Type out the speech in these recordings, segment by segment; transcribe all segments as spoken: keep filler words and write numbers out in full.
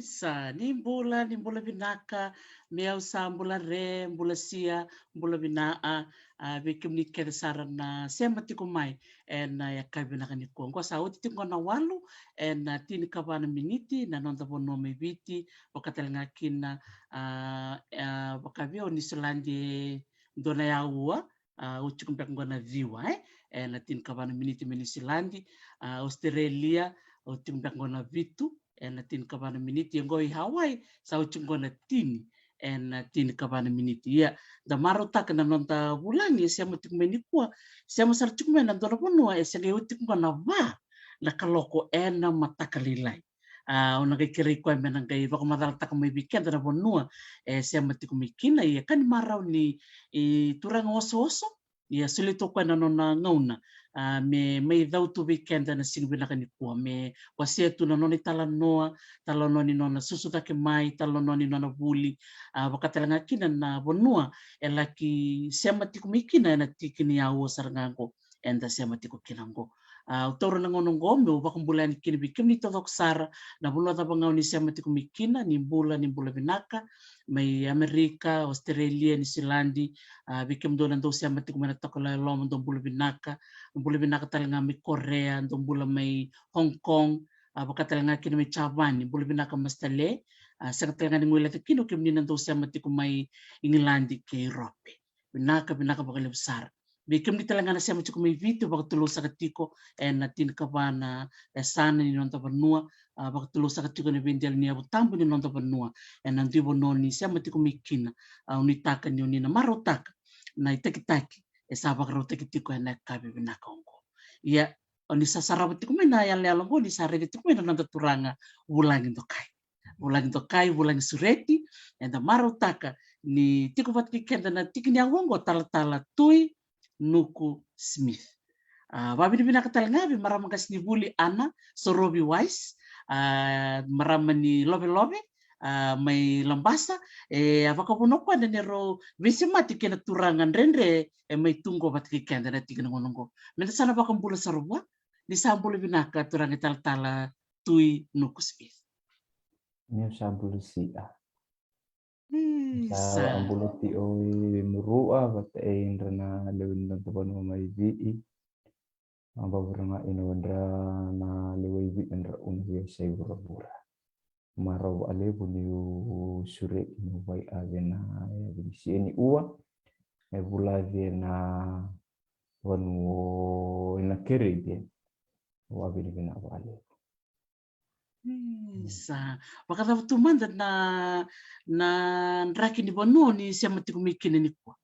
Sa ni bula, ni bula vinaka, me au sa bula re, bula sia, bula vina, a, a, vei kemuni kece sara na sema tiko mai ena yakavi vinaka nikua. Qo sa oti tiko qo na walu ena tinikava na miniti na noda vanua mai Viti, vaka tale ga kina, a, a, vaka vei o Niusiladi e dua na aua, a, oti tiko beka qo na ciwa, e, ena tinikava na miniti mai Niusiladi, a, Australia, oti tiko beka qo na vitu, ena tinikava na miniti, e qo i Hawaii, sa oti tiko qo na tini, ena tinikava na miniti. Ia, da marautaka na noda vulagi e sema tiko mai nikua, sema sara tiko mai na dua na vanua e se qai oti tiko qo na va na kaloko ena mataka lailai. A, au na qai kerei koya me na qai vakamacalataka mai vei keda na vanua e sema tiko mai kina, ia ka ni marau ni, i, turaga osooso, ia solia tu o koya na nona gauna, a, me mai cau tu vei keda na siga vinaka nikua, me wasea tu na nona italanoa, talanoa ni nona susu cake mai, talanoa ni nona vuli, a, vaka tale ga kina na vanua e laki sema tiko mai kina ena tiki ni aua sara ga qo eda sema tiko kina qo. A, au taura na gauna qo meu vakabula yani kina vei kemuni taucoko sara, na vanua cava ga o ni sema tiko mai kina, ni bula, ni bula vinaka, mai Amerika, Australia, Niusiladi, a, vei kemudou na dou sema tiko mai na tokalau e loma, dou bula vinaka, bula vinaka tale ga mai Korea, dou bula mai Hong Kong, a, vaka tale ga kina mai Japani, bula vinaka Master Le, a, sega tale ga ni guileca kina o kemuni na dou sema tiko mai Igiladi kei Europe. Vinaka, vinaka vakalevu sara. Vei kemuni tale ga na sema tiko mai Viti, vakatulou saka tiko ena tinikava na yasana ni noda vanua, a, vakatulou saka tiko ena veidela ni yavu tabu ni noda vanua, ena dui vanua o ni sema tiko mai kina, a, au nuitaka ni o ni na marautaka na itakitaki e sa vakarautaki tiko ena yakavi vinaka oqo. Ia, o ni sa sarava tiko mai na yaloyalo oqo, ni sa raica tiko mai na noda turaga vulagi dokai. Vulagi dokai, vulagi sureti, eda marautaka ni tiko vata kei keda na tiki ni aua oqo talatala Tui Nuku Smith. A, vavinavinaka tale ga vei marama qasenivuli Ana Sorovi Wise, a, marama ni Lovelove, a, mai Labasa, e a vakavuna o koya na neirau veisemati kei na turaga dredre e mai tu qo vata kei keda na tiki na gauna oqo. Meda sa na vakabula sara vua, ni sa bula vinaka turaga talatala Tui Nuku Smith. Niu sa bula sia. Sa bula tiko i Murua vata kei ira na lewe ni noda vanua mai Viti. A, vavura ga ina vadra na lewe i Viti na dra una via sai vuravura. Marau vakalevu niu sureti niu vaiave na yavi ni siga ni ua e vulaci ena vanua ena Caribbean. Vavinavinaka vakalevu. Sa vakacava tu mada na, na draki ni vanua ni sema tiko mai kina nikua?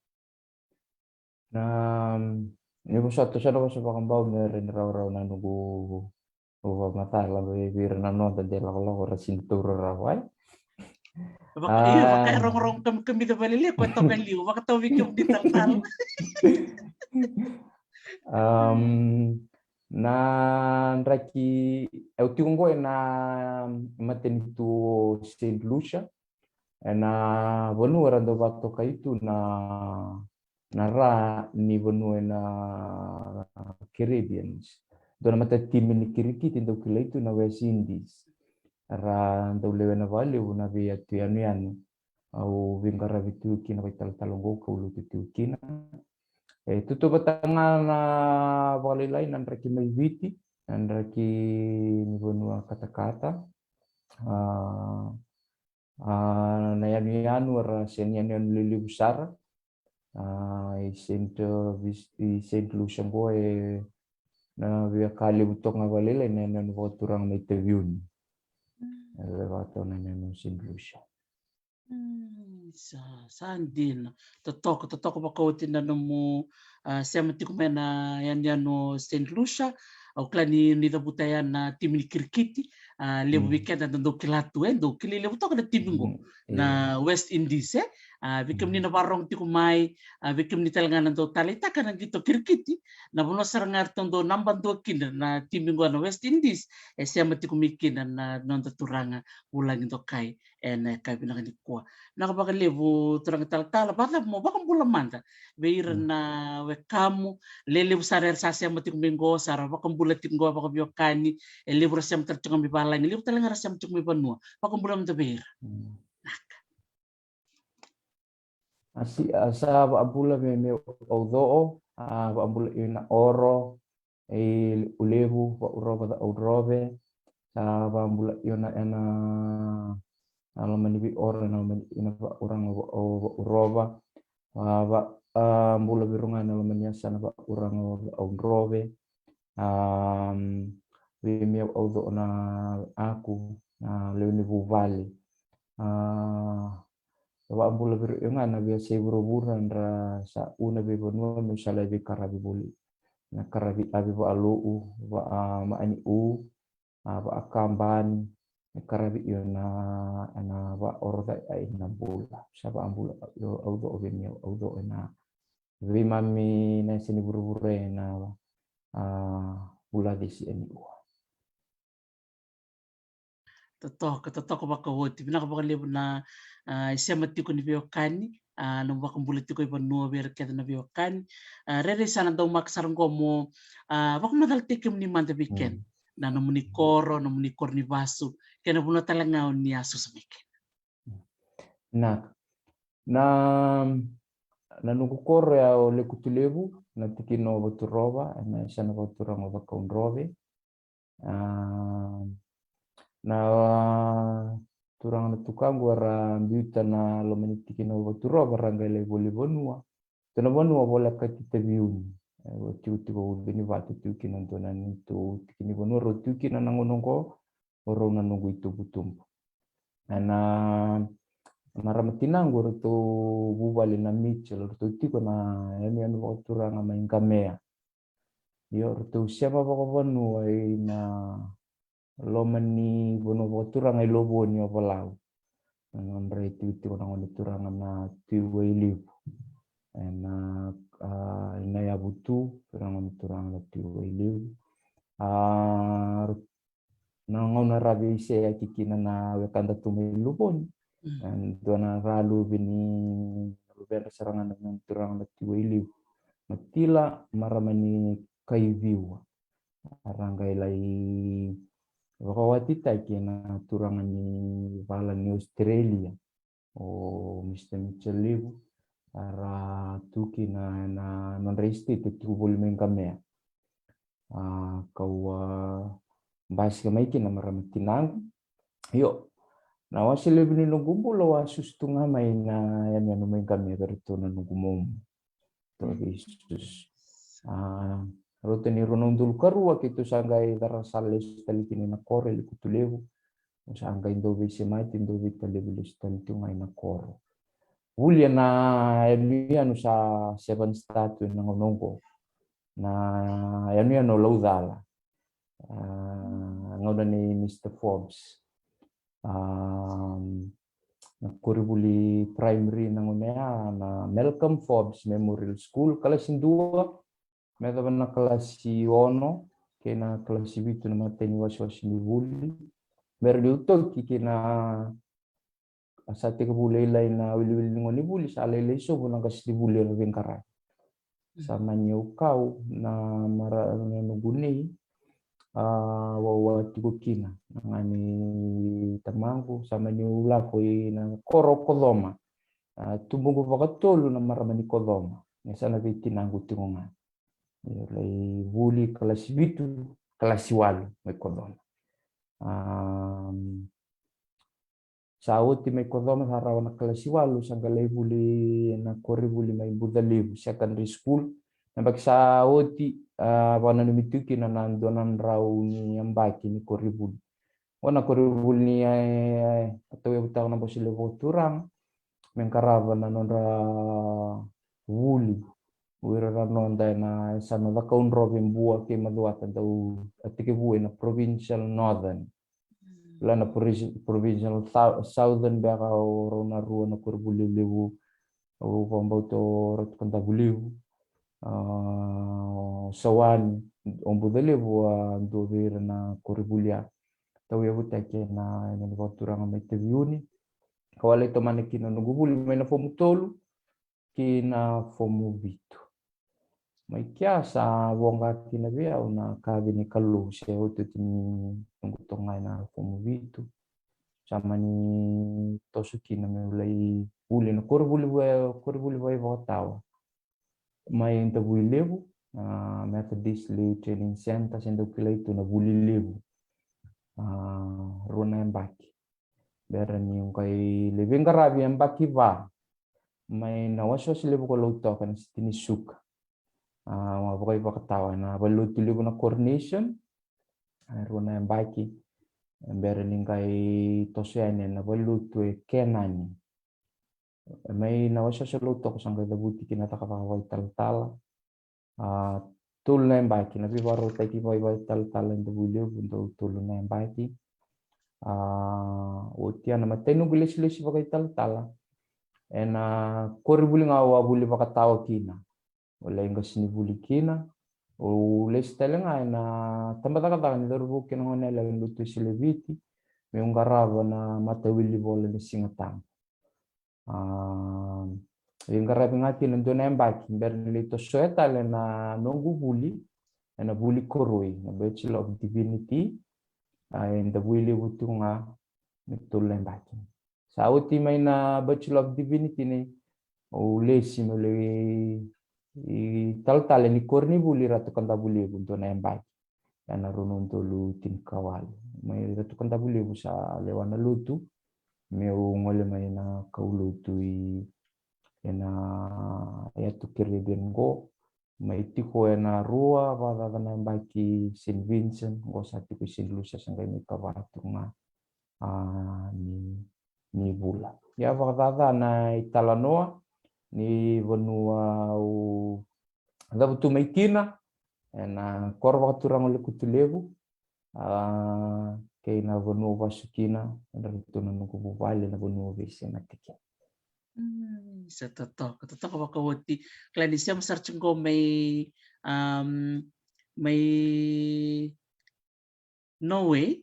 Na, ni vosota sa na vosa vakabau me reni rawarawa na noqu vakamacala vei ira na noda de lakolako ra sini taura rawa, e? Vaka, io, vaka e rogorogo kamikamica valele ko e toka liu, vakatau vei kemuni talatala. Na draki, au tiko qo ena matanitu o Saint Lucia, ena vanua era dau vakatokai tu na, na ra ni vanua ena Caribbeans. Dua na matatimi ni kirikiti dau kilai tu na West Indies. Era dau lewena vakalevu na veiyatu yanuyanu. Au veiqaravi tu kina vakaitalatala oqo kau lotu tu kina. E tautauvata ga na vakalailai na draki mai Viti, na draki ni vanua katakata. A, a, na yanuyanu era sega ni yanuyanu lelevu sara. A, i Saint, i Saint Lucia qo e na via ka levu toka ga vakalailai na yanuyanu vakaturaga mai Taveuni. E via vakatau na yanuyanu Saint Lucia. Sa, sa dina. Totoka, totoka vakaoti na nomu, a, sema tiko mai na yanuyanu o Saint Lucia. Au kila ni, ni cavuta ya na timi ni kirikiti, a, levu vei keda da dau kila tu, e, dau kilai levu toka na timi qo, na West Indies, e. A, vei kemuni na vakarorogo tiko mai, a, vei kemuni tale ga na dau taleitaka na qito kirikiti, na vanua sara ga eratou dau naba dua kina na timi qo na West Indies, e sema tiko mai kina na noda turaga vulagi dokai ena yakavi vinaka nikua. Vinaka vakalevu turaga talatala, vakacava mo vakabula mada vei ira na wekamu, lelevu sara era sa sema tiko mai qo, sa ra vakabula tiko qo vakaveiwekani, e levu ra sema tale tiko mai valagi, levu tale ga ra sema tiko mai vanua. Vakabula mada vei ira. Vinaka. A si, a sa vaabula vei meu auco'o, a vaabula io na oro, e Ulevu, Vaurova, Ca'audrove, sa vaabula io na ena, na loma ni veioro, na loma ni, ina vauraga o Vaurova, a vaabula vei rua ga na loma ni yasana vauraga o Ca'audrove, a vei meu auco'o na aku, na lewe ni vuvale. A vaabula vei rua ga na veiyasai vuravura dra sa u na veivanua meu sa lai veikaravi voli. Na karavi avi vaalou, vaa maani u, a vaakabani, me karavi io na, na vaoro cai ai na bula. Sa vaabula io auco'o vei meu auco'o ena veimami na yasa ni vuravura ena, a, vula cisi e niua. Totoka, totoka vakaoti. Vinaka vakalevu na, a, isema tiko ni veiwekani, a, na vakabula tiko i vanua vei ira kece na veiwekani. A, rairai sa na daumaka sara qo mo, a, vakamacalataki kemuni mada vei keda. Na nomuni koro, nomuni koro ni vasu, kei na vanua tale ga o ni a susu mai kina. Na, na, na noqu koro ya o Lekutulevu, na tikina o Vaturova, ena yasana vakaturaga o Cakaudrove. A, na turaga na tukaqu era biuta na loma ni tikina o Vaturova, ra qai lai voli vanua. Dua na vanua volekati Taveuni. E, o tikotiko Ucunivatu, tiko kina dua na neitou tiki ni vanua, rau tiko kina na gauna oqo, o rau na noqu itubutubu. Ena marama tinaqu, eratou vuvale na Mitchell, eratou tiko na yanuyanu vakaturaga mai Qamea. Io, eratou sema vakavanua ina loma ni vanua vakaturaga i Lovoni, Ovalau. Na nodra itikotiko na gone turaga na Tui Wailivu. Ena, a, ina yavu tu, na gone turaga na Tui Wailivu. A, na gauna ra veiseyaki kina na wekada tu mai Lovoni. Mm. E dua na ra luve ni luvedra sara ga na gone turaga na Tui Wailivu, na Tila, marama ni Kaiviwa. Ra qai lai vakawatitaki na turaga ni vala ni Australia, o Mister Mitchell Levu, ra tu kina na nodra estate e tiko voli mai Qamea. A, kau a basika mai kina marama tinaqu. Io, na wase levu ni noqu bula au a susu tu ga mai na yanuyanu mai Qamea vei ratou na noqu momo. Toka vei susu. A, rauta ni rua na udolu ka rua keitou sa qai cara sa lesu tale kina ina koro e Lekutulevu. Au sa qai dau veisemati, dau veitalevu, lesu tale tiko ga ina koro. Vuli ena yanuyanu sa seven star tu ena gauna oqo. Na yanuyanu o Laucala. A, gauna nei Mister Forbes. A, na koronivuli primary na gauna ya na Malcolm Forbes Memorial School, kalasi dua, me yacova na kalasi ono kei na kalasi vitu na imatai ni wasewase ni vuli. Me ra liu toki kei na, a, sa tekivu lailai na wiliwili ni gonevuli, sa lailai sobu na qasenivuli era veiqaravi. Sa mani au kau na mara na noqu nei, a, wawa tiko kina na gane tamaqu, sa mani au lako ina koro Kocoma. A, tubuqu vakatolu na marama ni Kocoma, me sa na veitinaqu tiko ga. Io, lai vuli kalasi vitu, kalasi walu mai Kocoma. A, sa oti mai Kocoma, sa rawa na kalasi walu, sa qai lai vuli na koronivuli mai Bucalevu Secondary School. Na yabaki sa oti, a, vakananumi tu kina na dua na drau ni yabaki ni koronivuli. O na koronivuli ni, e, tauyavutaka na Bose Levu Vakaturaga me qarava na nodra vuli o ira na noda ena yasana o Cakaudrove, Bua kei Macuata, dau a tekivu ena Provincial Northern. La na provi-, Provincial Sou-, Southern beka, o rau na rua na koronivuli levu Au vakabauta o Ratu Kadavulevu, a, Sawani, o Bucalevu, a dua vei ira na koronivuli a tauyavutaki ena, ena vakaturaga mai Taveuni. Ka wale tomana kina noqu vuli mai na fomu tolu ki na fomu vitu. Mai kea sa voqa kina vei au na kaci ni Kalou se otioti ni noqu toqa ena fomu vitu. Sa mani toso kina meu lai vuli na koronivuli va-, koronivuli vaivakatawa mai Davuilevu, a, Methodist Lay Training Center, se dau kilai tu na Vuli Levu. A, rua na yabaki. Bera niu qai lai veiqaravi yabaki va mai na wasewase levu ko Lautoka ena siti ni Suka. A, vakaivakatawa ena valelotu levu na Coronation. A, rua na yabaki. Bera ni qai toso yani ena valelotu e Kenani. Mai na wasewase Lautoka sa qai cavuti kina cakacaka vakaitalatala. A, tolu na yabaki, na veivakarautaki vakaitalatala e Davuilevu, dau tolu na yabaki. A, oti ya na imatai noqu lesilesi vakaitalatala ena koronivuli ga au a vuli vakatawa kina. Au lai qasenivuli kina. Au lesi tale ga ena tabacakacaka ni cauravou kei na goneyalewa ena Lotu e Sileviti, meu qarava na matawilivola ni Sigatabu. A, veiqaravi ga kina dua na yabaki bera ni lai tosoya tale na noqu vuli ena vuli koroi, na Bachelor of Divinity, a, e Davuilevu tiko ga, me tolu na yabaki. Sa oti mai na Bachelor of Divinity nei, au lesi meu lai talatala ni koronivuli Ratu Kadavulevu dua na yabaki ena rua na udolu tinikawalu. Mai Ratu Kadavulevu sa lewa na lotu meu gole mai na kaulotu i, ena yatu Caribbean qo. Mai tiko ena rua vakacaca na yabaki Saint Vincent, qo sa tiko i Saint Lucia, sa qai mai kava tu ga, a, ni, ni vula. Ia vakacaca na italanoa ni vanua au cavutu mai kina ena koro vakaturaga o Lekutulevu, a, kei na vanua au vasu kina, ena ratou na noqu vuvale, na vanua au veisemati kina. Mm, sa totoka, totoka vakaoti. Kila ni sema sara tiko qo mai, am, mai Norway,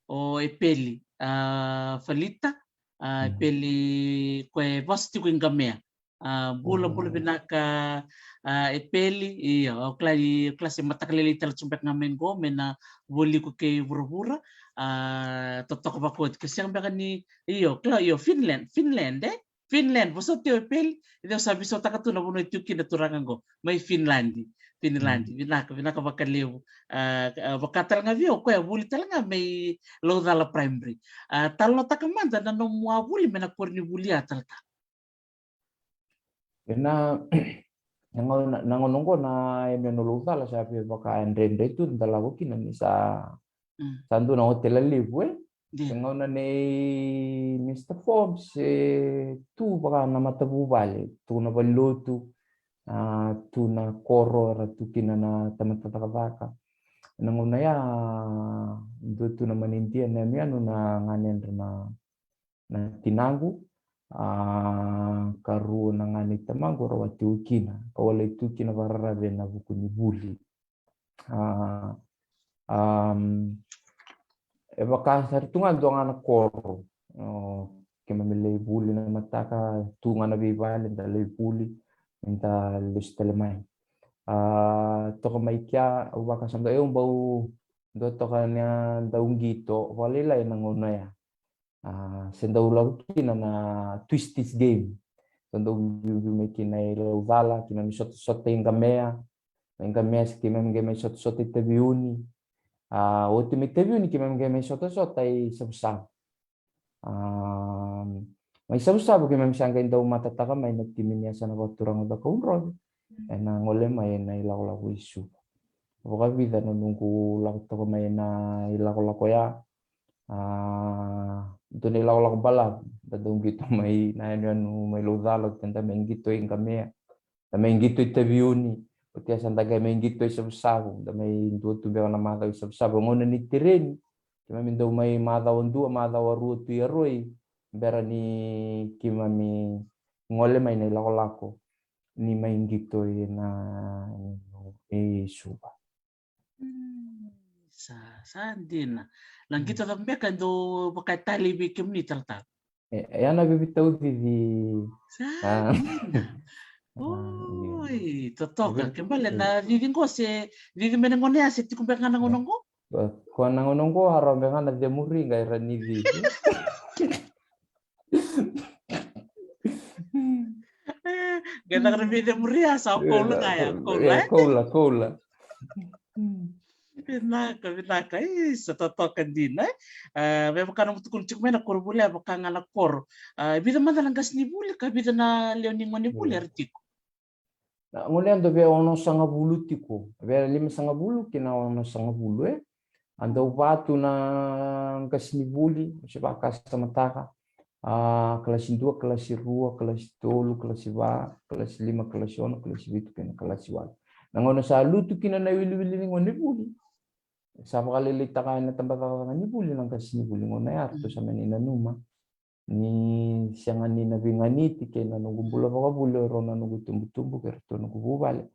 o Epeli, a, Falita, a, Epeli, koya e vosa tiko i Gamea. A, bula, bula vinaka, a, Epeli, io, au kila, au kila se mataka lailai tale tu beka ga mai qo, mai na voli ko kei vuravura, a, totoka vakaoti, ke sega beka ni, io, kila, io, Finland, Finland, e? Finland, vosoti o Epeli, io, sa veisautaka tu na vanua e tu kina turaga qo, mai Finland, Finland, vinaka, vinaka vakalevu, a, a, vaka tale ga vei au, koya vuli tale ga mai Laucala Primary. A, talanoataka mada na nomu a vuli mai na koronivuli a talatala. Ena, na gauna, na gauna oqo na yanuyanu o Laucala sa vaka e dredre tu da lako kina ni sa, sa dua na otela levu, e. Ena gauna nei Mister Forbes, e tu vaka na matavuvale, tu na valelotu, a, tu na koro era tu kina na tamata cakacaka. Ena gauna ya, dua tu na manidia na yanuyanu na ganedra na na tinaqu, a, karua na gane i tamaqu, rau a tiko kina, kau a lai tu kina vakararavi ena vuku ni vuli. A, am, e vaka sara tu ga dua ga na koro. O, keimami lai vuli na mataka, tu ga na veivale, da lai vuli, da lesu tale mai. A, toka mai kea, au vaka sa dau, e, au bau dua toka na dau qito vakalailai ena gauna ya. A, se dau lako kina na twisties game. Se dau biubiu mai kina i Laucala, keimami sotasota i Gamea. Mai Gamea se keimami qai mai sotasota i Taveuni. A, oti mai Taveuni keimami qai mai sotasota i Savusavu. A, mai Savusavu keimami sa qai dau matataka mai na timi ni yasana vakaturaga o Cakaudrove. Ena gole mai ena ilakolako i Suva. Vakavica na noqu lako toka mai ena ilakolako ya. A, dua na ilakolako balavu, da dau qito mai na yanuyanu mai Laucala, da mai qito i Gamea, da mai qito i Taveuni, oti ya sa da qai mai qito i Savusavu, da mai dua tu beka na macawa i Savusavu. Gauna ni tereni, keimami dau mai macawa dua, macawa rua tu i Aroi, bera ni keimami gole mai na ilakolako ni mai qito ena i Suva. Sa sa dina. Na qito cava beka e dau vaka e talei vei kemuni talatala? E, e a na vevitau cici. Sa dina. Oi, totoka. Ke bale na cici qo se cici me na gone ya se tiko beka ga na gone qo? Ko na gone qo a rawa beka ga na cemuri ga era ni cici. Qai caka na veicemuria sa koula ga ya, koula e? Koula, koula. Vinaka, vinaka. Isa, totoka dina e. A, me vaka na mutukuni tiko mai na koronivuli e vaka ga na koro. A, vica mada na qasenivuli ka vica na lewe ni gonevuli era tiko? Na gone ya dau via onosagavulu tiko, via limasagavulu ki na onosagavulu e. A dau va tu na qasenivuli, se vakasamataka. A, kalasi dua, kalasi rua, kalasi tolu, kalasi va, kalasi lima, kalasi ono, kalasi vitu kei na kalasi walu. Na gauna sa lutu kina na iwiliwili ni gonevuli, sa vakalailaitaka ena tabacakacaka ni vuli na qasenivuli. Gauna ya ratou sa mani nanuma ni sega ni na veiganiti kei na noqu bula vakavuli, o rau na noqu itubutubu kei ratou noqu vuvale.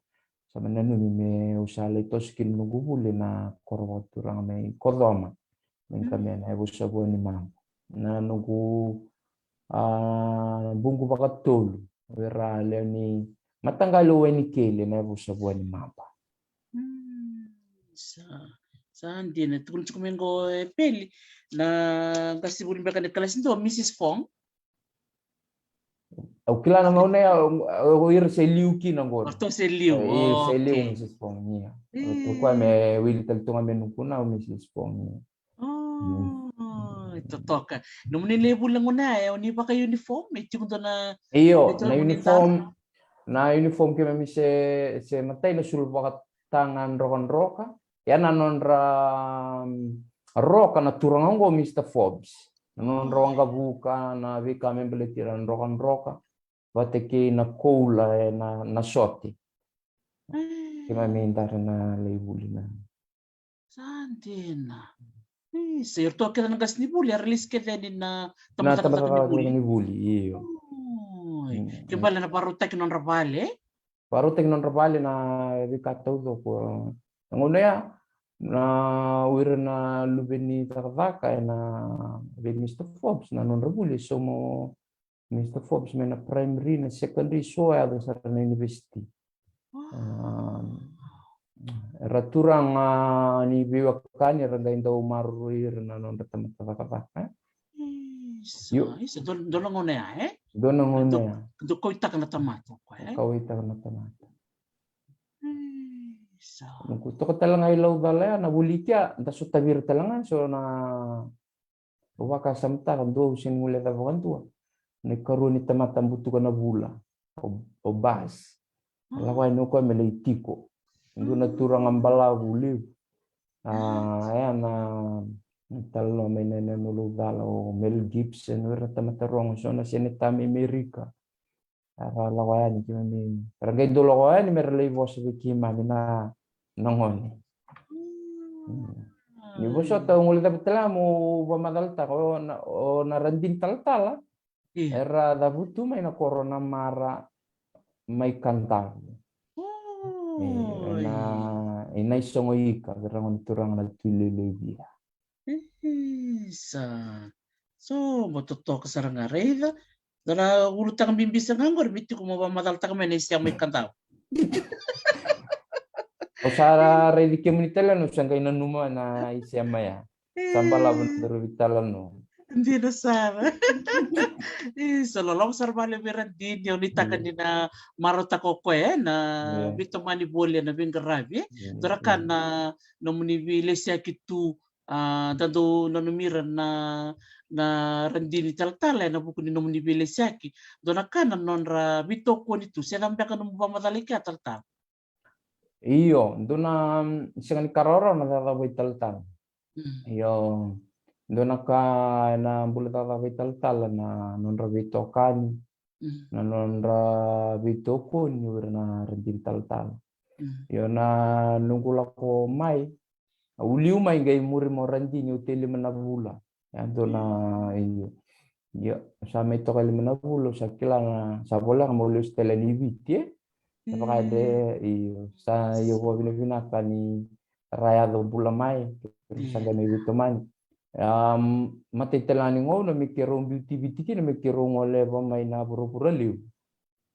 Sa mani nanumi meu sa lai toso kina noqu vuli na koro vakaturaga mai Kocoma, mai Kamea, na yavusa Vuanimabu. Na noqu a buqu vakatolu, o ira lewe ni mataqali o Wainikeile, na yavusa Vuanimabu. Sa, sa dina. Tukuna tiko mai qo e Peli, na qasenivuli beka ni kalasi dua, Mrs Fong. Au kila na gauna ya o ira se liu kina qo. O ratou se liu. O, se liu, Mrs Fong, ia. O ratou koya me wili tale tu ga me nukuna o Mrs Fong, ia. O, totoka. Nomuni lai vuli na gauna ya, o ni vaka uniform, e tiko dua na... Io, na uniform, na uniform keimami se, se matai na sulu vakataga drokadroka. Ia na nodra roka na turaga oqo, Mr Forbes. Na nodra waqavuka, na veika me baleti ira na drokadroka vata kei na koula ena, na sote. Keimami dara na lai vuli na. Sa dina. Isa, eratou kece na qasenivuli era lesi kece yani na tabacakacaka ni vuli. Io. Ke bale na varautaki nodra vale. Varautaki nodra vale na veika taucoko. Na gauna ya, na o ira na luve ni cakacaka ena vei Mr Forbes, na nodra vuli e sauma o Mr Forbes mai na primary, na secondary, so yaco sara na university. Era turaga ni veiwekani, era qai dau maroroi ira na nodra tamata cakacaka. Isa, dua na gauna ya e? Dua na gauna ya. Dau kauaitaka na tamata o koya e? Kauaitaka na tamata. Noqu toka tale ga i Laucala ya, na vuli kea da sotavi ira tale ga so na Au vakasamataka, dua au sega ni guilecava vakadua. Na ikarua ni tamata butuka na vula, o, o Bas. Lako yani o koya me lai tiko. Dua na turaga balavu levu. A, ya na, na talanoa mai na, na, na Laucala, o Mel Gibson, o ira na tamata rogo, so na seneta mai Amerika. Era lako yani keimami, era qai dau lako yani mera lai vosa vei keimami na, na gone. Ni vosota, au guilecava tale ga meu vakamacalataka, o na, o na radini talatala era cavutu mai na koro Namara mai Kadavu. Ena, ena isogo ika, vei ira na gone turaga na Tui Leilei Via. Isa. So mo totoka sara ga, raica. Dua na ulutaga bibi sara ga qori me tiko mo vakamacalataka mai na isema i Kadavu. Au sa raici kemuni tale, au sa qai nanuma na isema ya. Sa balavu na daru veitalanoa. Dina sara. Isa, loloma sara vale vei radini, au nuitaka ni na marautaka o koya na veitomani voli ena veiqaravi. Dua na ka na nomuni veilesiyaki tu, a, da dau nanumi ira na, na radini talatala ena vuku ni nomuni veilesiyaki. Dua na ka na nodra veitokoni tu, se cava beka nomu vakamacala i kea talatala? Io, dua na, sega ni ka rawarawa na cakacaka vakaitalatala. Io, dua na ka ena bula cakacaka vakaitalatala na nodra veitokani, na nodra veitokoni o ira na radini talatala. Io, na noqu lako mai, au liu mai qai muri mai o radini, au te lima na vula. Ya dua na, io. Io, sa mai toka e lima na vula, sa kila na, sa voleka mo lesu tale ni Viti, e? Sa vaka e dre, io, sa io vakavinavinaka ni ra yaco bula mai, sa qai mai veitomani. Um, matai tale ga ni gauna me keirau biuti Viti kina me keirau goleva mai na vuravura levu.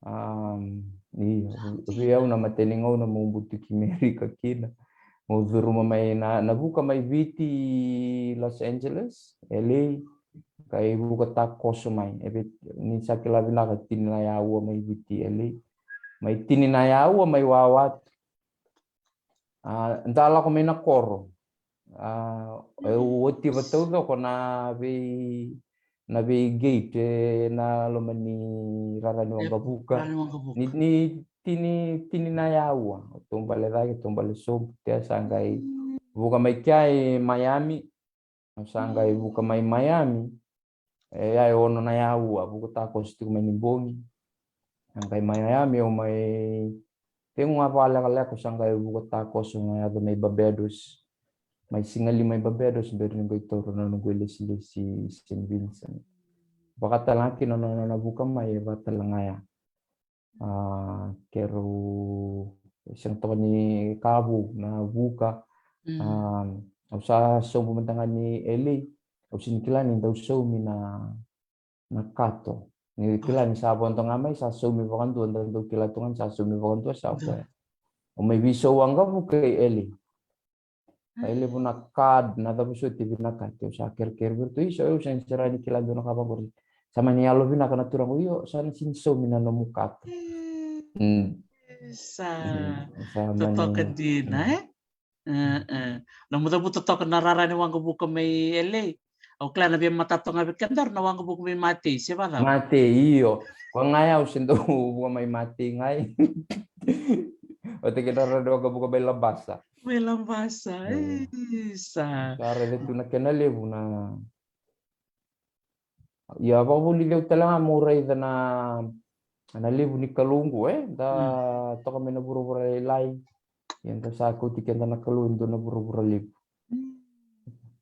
Um, io, vei au na matai ni gauna mo butuki Merika kina. Mo curuma mai na, na vuka mai Viti, Los Angeles, L A, qai vuka takoso mai. E vei, ni sa kila vinaka, tini na yaua mai Viti, L A. Mai tini na yaua mai wawa tu. A, da lako mai na koro. A, e oti va taucoko na vei, na vei gate, e, na loma ni rara ni waqavuka. Rara ni waqavuka. Ni, ni tini, tini na yaua. Taubale cake, taubale sobu, tea sa qai vuka mai kea e Miami. Au sa qai vuka mai Miami, e, ya e ono na yaua, vuka takoso tiko mai ni bogi. Sa qai mai Miami, au mai cegu ga vakalekaleka, au sa qai vuka takoso ga yaco mai Barbados. Mai siga lima i Barbados, bera ni qai taura na noqu ilesilesi i Saint Vincent. Vakatale ga kina na nona vuka mai, e vakatale ga ya. A, keirau sega toka ni ka vou na vuka. A, au sa sobu mada ga ni L A, au sega ni kila ni dau saumi na, na kato. Ni kila ni sa vodo ga mai, sa saumi vakadua, da dau kila tu ga ni sa saumi vakadua, sa koya. Au mai veisau waqavuka i L A. Ai levu na card, na cava soti vinakati. Au sa kerekere vei iratou, isa, au sa sega ni kila dua na ka vaqori. Sa mani yalo vinaka na turaga, io, sa na sega ni saumi na nomu kato. Sa totoka dina, e? Nomu cavuta toka na rara ni waqavuka mai L A. Au kila na veimatata ga vei kedaru na waqavuka mai Matei, se vacava? Matei, io. Ko ga yau se dau vuka mai Matei ga. Oti kina rara ni waqavuka mai Labasa. Mai Labasa, e, sa. Sa raica tu na kena levu na. Ia, vakavulici au tale ga meu raica na, na levu ni Kalou qo, e? Da toka mai na vuravura lailai. Ia da sa kauti keda na Kalou e dua na vuravura levu.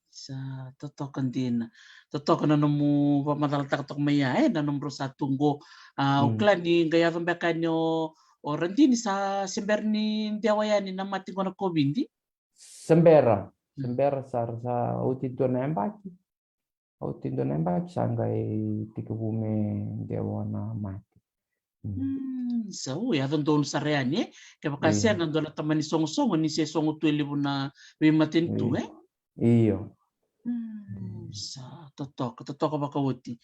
Sa totoka dina. Totoka na nomu vakamacalataka toka mai ya, e, na nomu rau sa tu qo. A, au kila ni qai yaco beka yani o, o Radini sa se bera ni dewa yani na mate qo na COVID. Se bera, se bera sara, sa oti dua na yabaki. Oti dua na yabaki sa qai tekivu me dewa na mate. Sa, u, yaco donu sara yani, e? Kevaka sega, dua na tamani sogosogo ni se sogo tu e levu na veimatanitu, e? Io. Sa totoka, totoka vakaoti.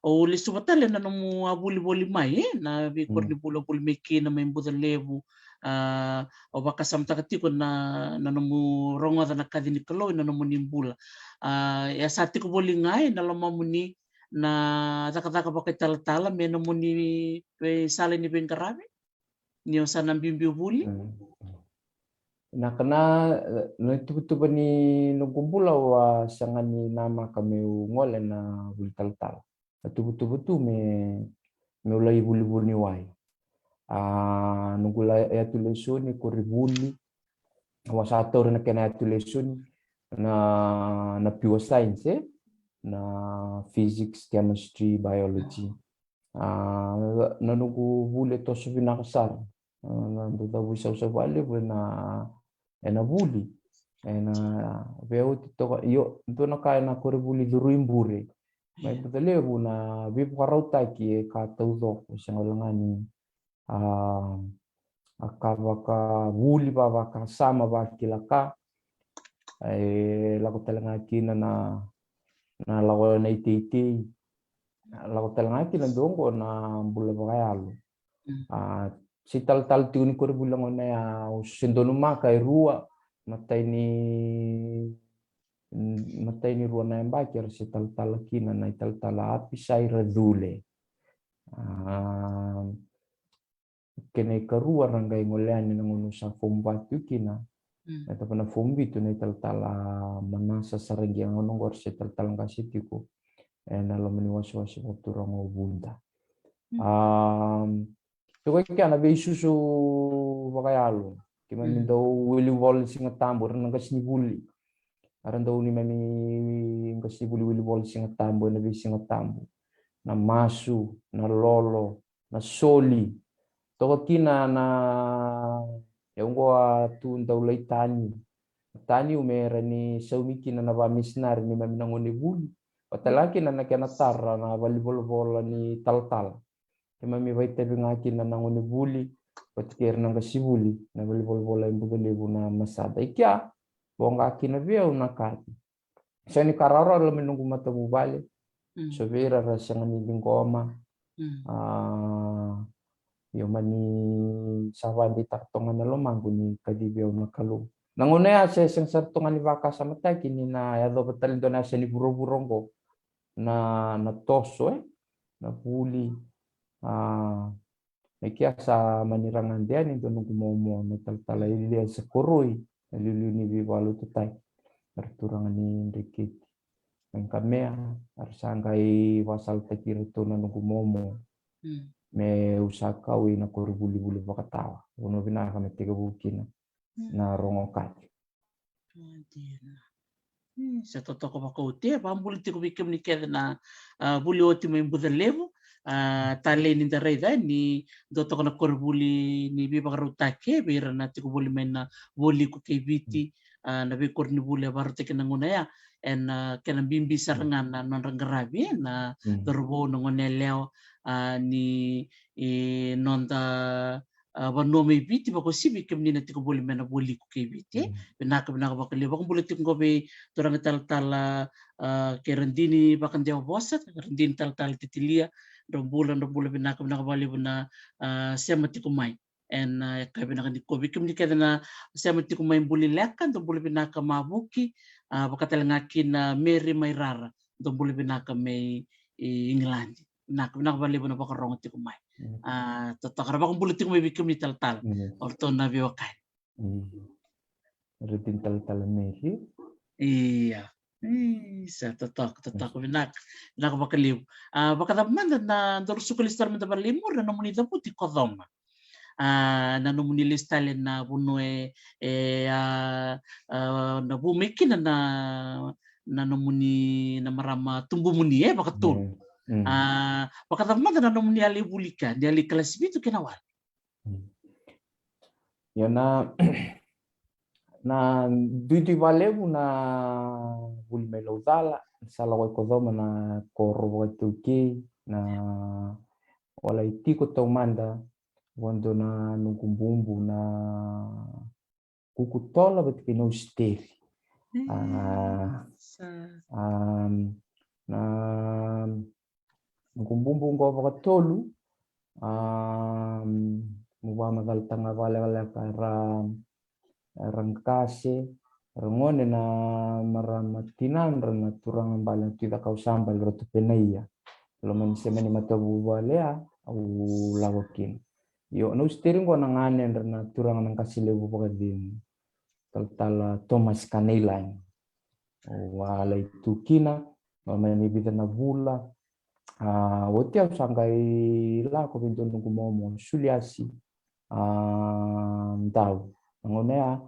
Au lesuva tale na nomu a vuli voli mai, e? Na veikoronivuli o vuli mai kina mai Bucalevu. A, au vakasamataka tiko na, na nomu rogoca na kaci ni Kalou ena nomuni bula. A, e sa tiko voli ga ena lomamuni na cakacaka vakaitalatala me nomuni veisala ni veiqaravi? Ni o sa na biubiu vuli? Na ka na, na tuvatuva ni noqu bula au a sega ni namaka meu gole na vuli talatala. A tuvatuva tu me, meu lai vuli vuniwai. A, noqu lai yatu lesoni koronivuli. Au a sa taura na kena yatu lesoni na, na pure science, e? Na physics, chemistry, biology. A, na noqu vuli e toso vinaka sara. A, na dau cavu isausavu vakalevu ena, ena vuli. Ena veioti toka, io, dua na ka ena koronivuli Curu i Bure. Mai Bucalevu na veivakarautaki e ka taucoko, sega wale ga ni, a, a ka vakavuli, va, vakasama, vakila ka. E lako tale ga kina na, na lako na iteitei. Lako tale ga kina dua oqo na bula vakayalo. A, se talatala tiko ni koronivuli na gauna ya, au se donumaka e rua, matai ni, matai ni rua na yabaki era se talatala kina na italatala Apisai Racule. A, kena ikarua ra qai gole yani na gauna au sa form va tu kina. Na tava na form vitu na italatala Manasa Saraqia, gauna oqo era se talatala qase tiko ena loma ni wasewase vakaturaga o Vuda. A, tiko kea na veisusu vakayalo. Keimami dau wili vola ni Siga Tabu, era na qasenivuli. Era dau neimami qasi vuli wili vola Siga Tabu ena veisiga tabu. Na masu, na lolo, na soli. Toka kina na, e oqo a tu dau lai tani. Tani u me ra ni saumi kina na vamisinari neimami na gone vuli. Vata tale ga kina na kena tara na valivolavola ni talatala. Keimami vaitavi ga kina na gone vuli vata kei ira na qasi vuli na valivolavola e Bucalevu na masada. I kea, voqa kina vei au na kaci. Sega ni ka rawarawa loma ni noqu matavuvale. Mm. So vei ira ra sega ni ciqoma. Mm. A, io, mani sa vakadeitaka toka ga na lomaqu ni kacivi au na Kalou. Na gauna ya se sega sara toka ga ni vakasamataki ni na yacova tale dua na yasa ni vuravura oqo. Na, na toso, e? Na vuli. A, na kea sa mani ra gade yani dua noqu momo na talatala Eliasa Koroi, na liuliu ni veivakalotutaki. Era turaga ni Dreketi. Mai Qamea, era sa qai vakasalataki iratou na noqu momo. Mm. Me u sa kau ina koronivuli vakatawa. Vanua vinaka me tekivu kina. Mm. Na rogo kaci. Dina. Mm, sa totoka vakaoti. E, vakabula tiko vei kemuni kece na, a, vuli oti mai Bucalevu. A, talei ni da raica ni dua toka na koronivuli ni veivakarautaki vei ira na tiko voli mai na Vualiku kei Viti. A, na veikoronivuli e vakarautaki na gauna ya. Ena, a, kena bibi sara ga na nodra qaravi, e, na, mm, cauravou, na goneyalewa, a, ni, e, noda, a, vanua mai Viti, vakauasivi kemuni na tiko voli mai na Vualiku kei Viti. Mm. Vinaka, vinaka vakalevu. Vakabula tiko qo vei turaga talatala, a, kei Radini Vakadewavosa, Radini talatala Titilia, dra bula, dra bula vinaka, vinaka vakalevu na, a, sema tiko mai. Ena, a, yakavi vinaka nikua vei kemuni kece na sema tiko mai Bulileka, dou bula vinaka Mavuki, a, vaka tale ga kina Meri mai Rara, dou bula vinaka mai, e, Igiladi. Vinaka, vinaka vakalevu na vakarogo tiko mai. Mm. A, totoka, ra vakabula tiko mai vei kemuni talatala. Mm. O ratou na veiwekani. Mm. Radini talatala Meri. Ia. Isa, totoka, totoka, vinaka. Vinaka vakalevu. A, vakacava mada na daru suka lesu tale mada vakalei muri na nomuni cavuti Kocoma. A, na nomuni lesu tale na vanua e, e, a, a, na vu mai kina na, na nomuni, na marama tubumuni, e, vakatolu. Mm, mm. A, vakacava mada na nomuni a lai vuli kea, ni a lai kalasi vitu kei na wale. Mm. Io na, na duidui vakalevu na vuli mai Laucala, sa lako i Kocoma na koro vakaitaukei, na wala e tiko taumada, vodo na noqu bubu na kuku tola vata kei na usiteri. Mm. A, sa. A, na noqu bubu qo vakatolu, a, meu vakamacalataka ga vakalekaleka era, era qase, era gone na marama tinadra na turaga bale na Tui Cakau Sabale, ratou Penaia. Loma ni sema ni matavuvale ya au lako kina. Io, na usiteri qo na ganedra na turaga na qase levu vakacegu, talatala Thomas Kaneilagi. Au a lai tu kina, loma ni vica na vula. A, oti au sa qai lako vei dua noqu momo Suliasi, a, Dau. Na gauna ya,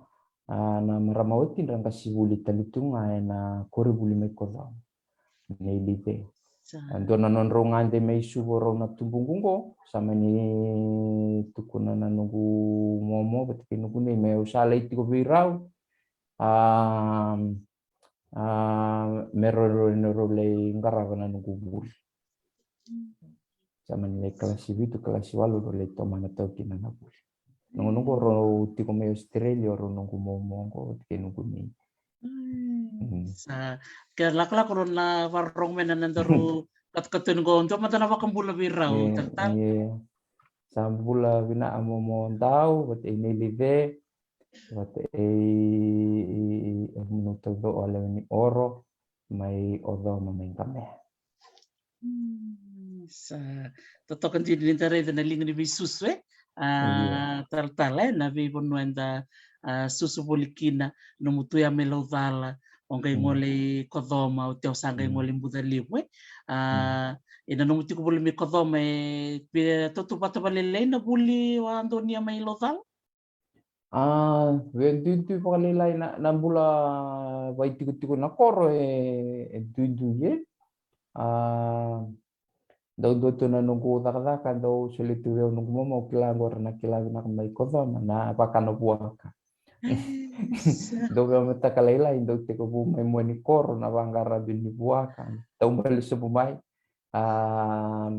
a, na marama oti dra qasi vuli tale tu ga ena koronivuli mai Kocoma. Nei Lice. Sa. A, dua na nodrau gade mai Suva o rau na tubuqu qo, sa mani tukuna na noqu momo vata kei noqu nei me au sa lai tiko vei rau. A, a, me rau, rau, rau lai qarava na noqu vuli. Sa mani lai kalasi vitu, kalasi walu, rau lai tomana tau kina na vuli. Noqu, noqu rau tiko mai Australia, rau noqu momo qo, vata kei noqu nei. Mm. Mm. Sa, ke lakolako rau na vakarorogo mai na nodaru katokatoni qo, dua mada na vakabula vei rau, e, talatala. E. Sa bula vinaka momo Dau, vata kei nei Lice, vata kei, e, e, e, e, munu taucoko a lewe ni Oro, mai Ocoma mai Qamea. Mm, sa totoka dina ni da raica na liga ni veisusu, e? A, io. Talatala, e, na veivanua eda, a, susu voli kina, nomu tu ya mai Laucala, o qai, mm, gole i Kocoma, oti au sa qai, mm, gole i Bucalevu, e? A, mm, ena nomu tiko voli mai Kocoma, e, via tautauvata vakalailai na vuli o a donuya mai Laucala? A, e duidui vakalailai na, na bula vakaitikotiko na koro, e, e duidui, e. A, dau dua tu na noqu cakacaka, dau solia tu vei au noqu momo, au kila qo era na kila vinaka mai Kocoma, na vaka na vuaka. Dau veimataka lailai, dau tekivu mai mua ni koro, na vaqaravi ni vuaka, dau bale sobu mai. A,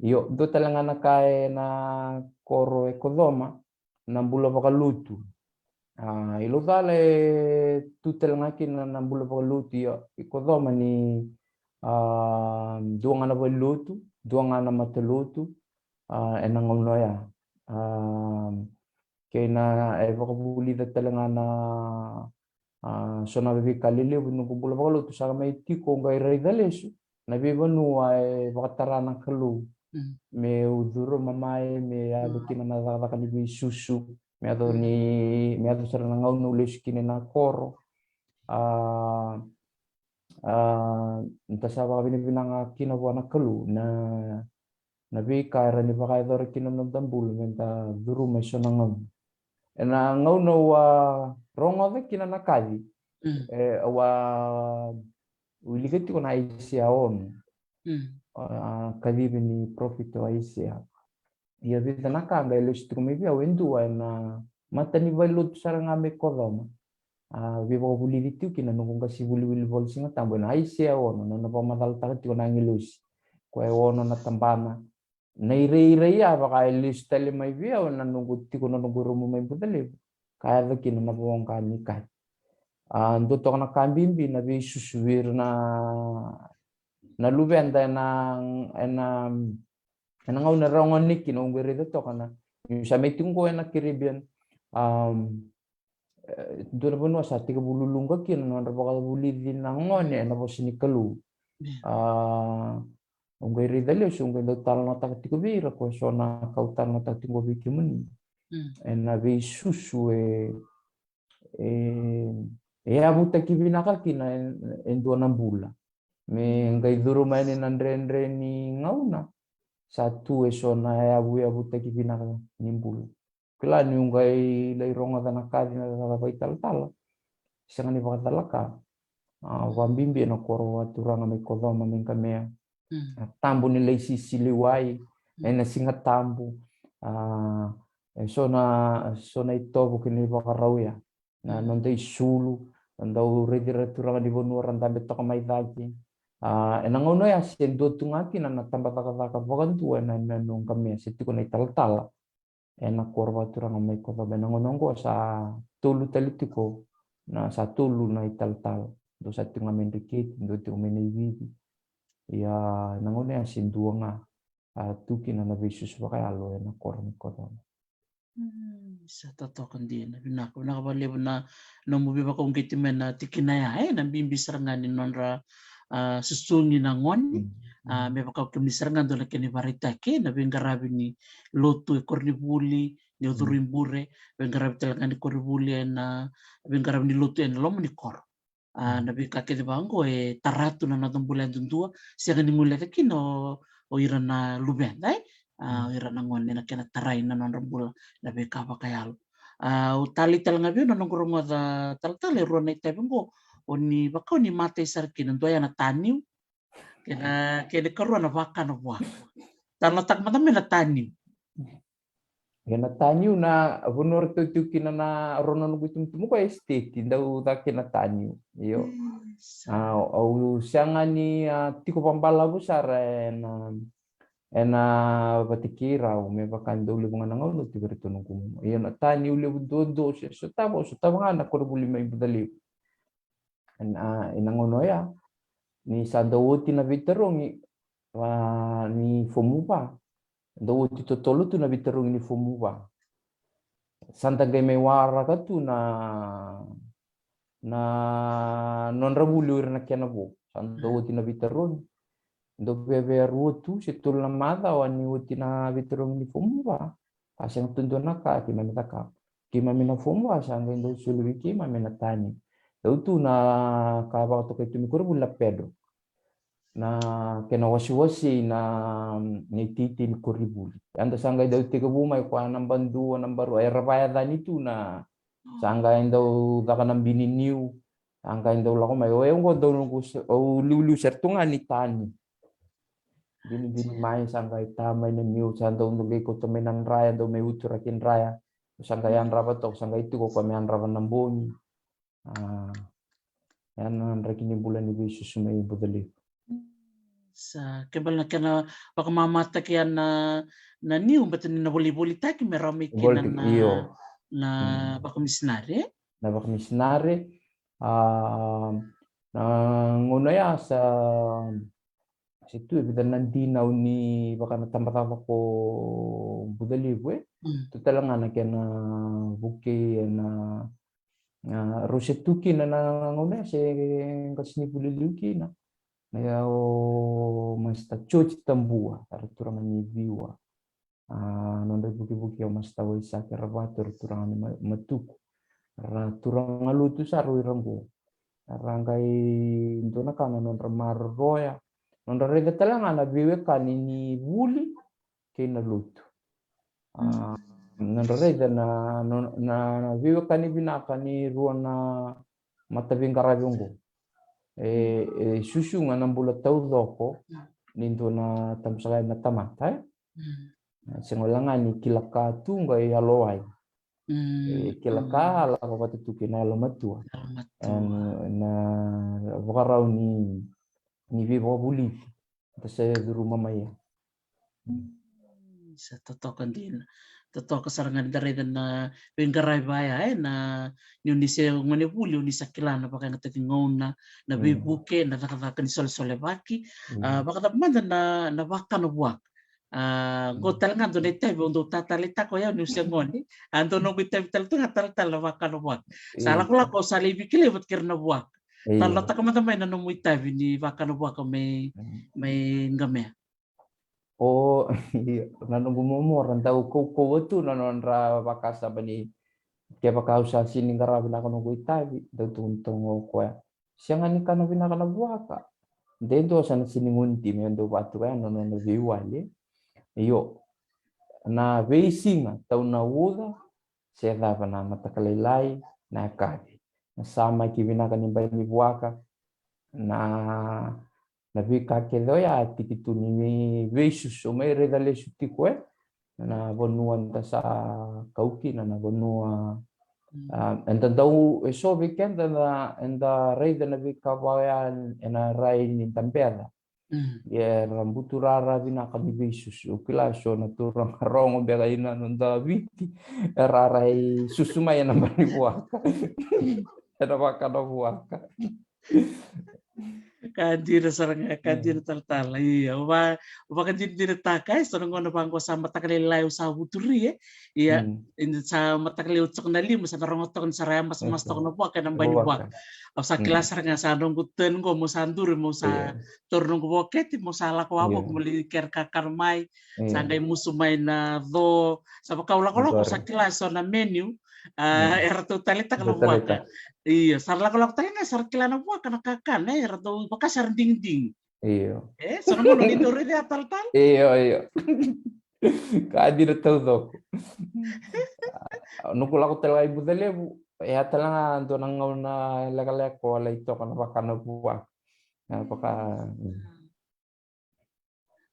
io, dua tale ga na ka e na koro e Kocoma, na bula vakalotu. A, i Laucala e tu tale ga kina na bula vakalotu, ia i Kocoma ni, a, dua ga na valenilotu, dua ga na matalotu, a, e na gauna oya. A, kei na, e vakavulica tale ga na, a, so na veika lelevu noqu bula vakalotu, sa mai tiko qai raica lesu na veivanua e vakatara na Kalou. Mm. Meu curuma mai, me yaco kina na cakacaka ni veisusu, me yaco ni, me yaco sara na gauna au lesu kina na koro. A, a, da sa vakavinavinaka kina vua na Kalou na, na veika era ni vakayacora kina na noda bula, me da curuma e so na gauna. E na gauna au a rogoca kina na kaci, mm, e, au a wilika tiko na Aisea ono. Mm. A, kacivi ni parofita o Aisea. Ia vica na ka qai lesu tiko mai vei au, e dua e na mata ni valenilotu sara ga mai Kocoma. A, veivakavulici tiko kina noqu qasi wiliwili vola Siga Tabu, e na Aisea ono, na nona vakamacalataka tiko na agilosi. Koya e ono na tabana. Na irairai ya vaka e lesu tale mai vei au e na noqu tiko na noqu rumu mai Bucalevu, ka yaco kina na voqa ni kaci. A, dua toka na ka bibi na veisusu vei ira na, na luveda e na, e na, e na gauna e rawa gone kina, au qai raica toka na, niu sa mai tiko qo e na Caribbean. A, e, dua na vanua sa tekivu luluqa kina na nodra vakavulici na gone e na vosa ni Kalou. Yeah. A, au qai raica lesu, au qai dau talanoataka tiko vei ira, ko e so na ka au talanoataka tiko vei kemuni. Mm. E na veisusu e, e, e yavutaki vinaka kina e, e dua na bula. Me qai curuma yani na dredre ni gauna, sa tu e so na yavuyavutaki vinaka ni bula. Kila niu qai lai rogoca na kaci, na cakacaka vakaitalatala, sega ni vakacalaka. A, vakabibi e na koro vakaturaga mai Kocoma, mai Qamea. Mm. Na tabu ni lai sisi liwai, mm, e na Siga Tabu. A, e so na, so na itovo kei na ivakarau ya. Na, mm, noda isulu, na dau raici ira na turaga ni vanua ra dabe toka mai cake. A, e na gauna ya se dua tu ga kina na, na tabacakacaka vakadua e na, na, na Qamea, se tiko na italatala e na koro vakaturaga mai Kocoma. E na gauna oqo sa tolu tale tiko na, sa tolu na italatala. Dua sa tiko ga mai Dreketi, dua tiko mai Naivivi. Ia, e na gauna ya se dua ga, a, tu kina na veisusu vakayalo e na koro ni Kocoma. Mm, sa totoka dina. Vinaka, vinaka vakalevu na nomu veivakauqeti mai na tikina ya, e, na bibi sara ga ni nodra, a, susugi na gone. Mm. A, me vaka o kemuni sara ga dua na kena ivakaraitaki, na veiqaravi ni lotu e koronivuli, ni o curu i bure, veiqaravi tale ga ni koronivuli e na veiqaravi ni lotu e na loma ni koro. A, mm, na veika kece vaqo e tara tu na noda bula yadudua, sega ni guileca kina o, o ira na luveda, e? A, mm, o ira na gone na kena tarai na nodra bula na veika vakayalo. A, au talei tale ga vei au na noqu rogoca talatala e rua na itavi oqo, o ni vaka o ni matai sara kina, dua ya na taniu, kei na, kei na karua na vaka na vua. Talanoataka mada mai na taniu. E na taniu na vanua ratou tiko kina na rua na noqu itubutubu ko e state, dau caka kina taniu. Io. Yes. A, au sega ni, a, tiko vakabalavu sara e na, e na vata kei rau, me vaka dau levu ga na gauna au tiko vei ratou noqu momo. Io, na taniu levu duadua au se sotava, au sotava ga na koronivuli mai Bucalevu. E na, e na gauna oya, ni sa dau oti na veitarogi, a, ni fomu va. Dau oti totolo tu na veitarogi ni fomu va. Sa da qai mai waraka tu na, na nodra vuli o ira na kena vo. Sa dau oti na veitarogi. Dau vevea rua tu se tolu na macawa ni oti na veitarogi ni fomu va. Ka sega tu dua na ka keimami cakava. Keimami na fomu va sa qai dau soli vei keimami na taniu. Dau tu na ka vakatokai tu mai koronivuli na paddock. na kena wasiwasi na, na iteitei ni koronivuli. Eda sa qai dau tekivu mai koya naba dua, naba rua, era vakayacani tu na, sa qai dau caka na bini niu, sa qai dau lako mai. O yau qo dau noqu se-, au liuliu sara tu ga ni ta niu. Binibini mai, sa qai ta mai na niu, sa dau dau qai kauta mai na draya, dau mai uturaki draya. Sa qai yadrava toka, sa qai tiko koya me yadrava na bogi. A, ya na draki ni bula ni veisusu mai Bucalevu. Sa kena ibalebale na kena vakamamataki ya na, na niu, baleta ni na volivolitaki me rawa mai kina na, io, na vakamisinari, e? Na vakamisinari, a, na gauna ya sa, se tu e vica na dinau ni vaka na tabacakacaka ko Bucalevu, e? Mm. Tu tale ga na kena vukei ena, a, rau se tu kina na gauna ya, se qasenivuli liu kina. Na ya o Master George Tabua, era turaga ni Viwa. A, nodra ivukivuki o Master Waisake Ravatu, era turaga ni Ma-, Matuku. Ra turaga lotu sara o ira qo. Ra qai dua na ka na nodra maroroya, nodra raica tale ga na veiwekani ni vuli kei na lotu. A, nodra raica na, na, na, na veiwekani vinaka ni rua na mataveiqaravi oqo. E, e susuga na bula taucoko ni dua na tabusaka na tamata, e? Mm. E sega wale ga ni kila ka tu qai yalowai. Mm. E kila ka, mm, lako vata tu kei na yalomatua. Yalomatua. E, na vakarau ni, ni veivakavulici da se curuma mai ya. Mm. Sa totoka dina. Totoka sara ga ni da raica na veiqaravi vaya, e, na, ni o ni se gonevuli, o ni sa kila na vakayagataki gauna, na, mm, veivuke, na cakacaka ni solesolevaki. Mm. A, vakacava mada na, na vakana vuaka. A, qo, mm, tale ga dua na itavi au dau tataleitaka o yau niu se gone. A, dua noqu itavi tale tu ga talatala na vakana vuaka. Sa, io, lakolako au sa lai veikilavi vata kei ira na vuaka. Io. Talanoataka mada mai na nomu itavi ni vakana vuaka mai, mm, mai Qamea. O, io, na noqu momo ra dau kaukauwa tu na nodra vakasama ni kevaka au sa sega ni qaravi vinaka noqu itavi, dau tukuna toka o koya, sega ni kana vinaka na vuaka. De dua sa na sega ni gunu dina, e dau vatuka ya na nona veiwali. Io, na veisiga tau na uca, se cava na mataka lailai, na yakavi. Na samaki vinaka ni bai ni vuaka, na, na veika kece oya a tiki tu ni veisusu, mai raica lesu tiko, e? Na vanua da sa kau kina, na vanua, mm, a, eda dau, e so vei keda na, eda raica na veika vaya ena rai ni da beca. Mm. Ia era buturara vinaka ni veisusu. Au kila so na turaga rogo beka ina noda Viti, era rai susu mai ena bai ni vuaka. Ena vakana vuaka. Ka dina sara ga, ka, mm, dina talatala. Ia, au va, au vakadinadinataka, e, so na gauna vaqo sa mataka lailai au sa vuturi, e. Ia, mm, eda sa mataka lailai au toka na lima, sa na rogo toka ni sa ra yamasamasa toka na vuaka ena bai ni vuaka. Au sa kila, mm, sara ga sa noqu turn qo, mo sa duri, mo sa, io, taura noqu voketi, mo sa lako wavoki, io, mo lai kere kakana mai. Sa, io, qai musu mai na co. Sa vaka au lakolako, sa kila so na menu, a, mm, eratou taleitaka na vuaka. Io, sa ra lakolako tale ga, sa ra kila na vuaka na kakana, e, eratou vaka sa ra digidigi. Io. E, so na gauna ni dau raica ya talatala? Io, io. Ka dina taucoko. Noqu lako tale ga i Bucalevu, e a tale ga dua na gauna lekaleka au lai toka na vakana vuaka. Na vaka, mm.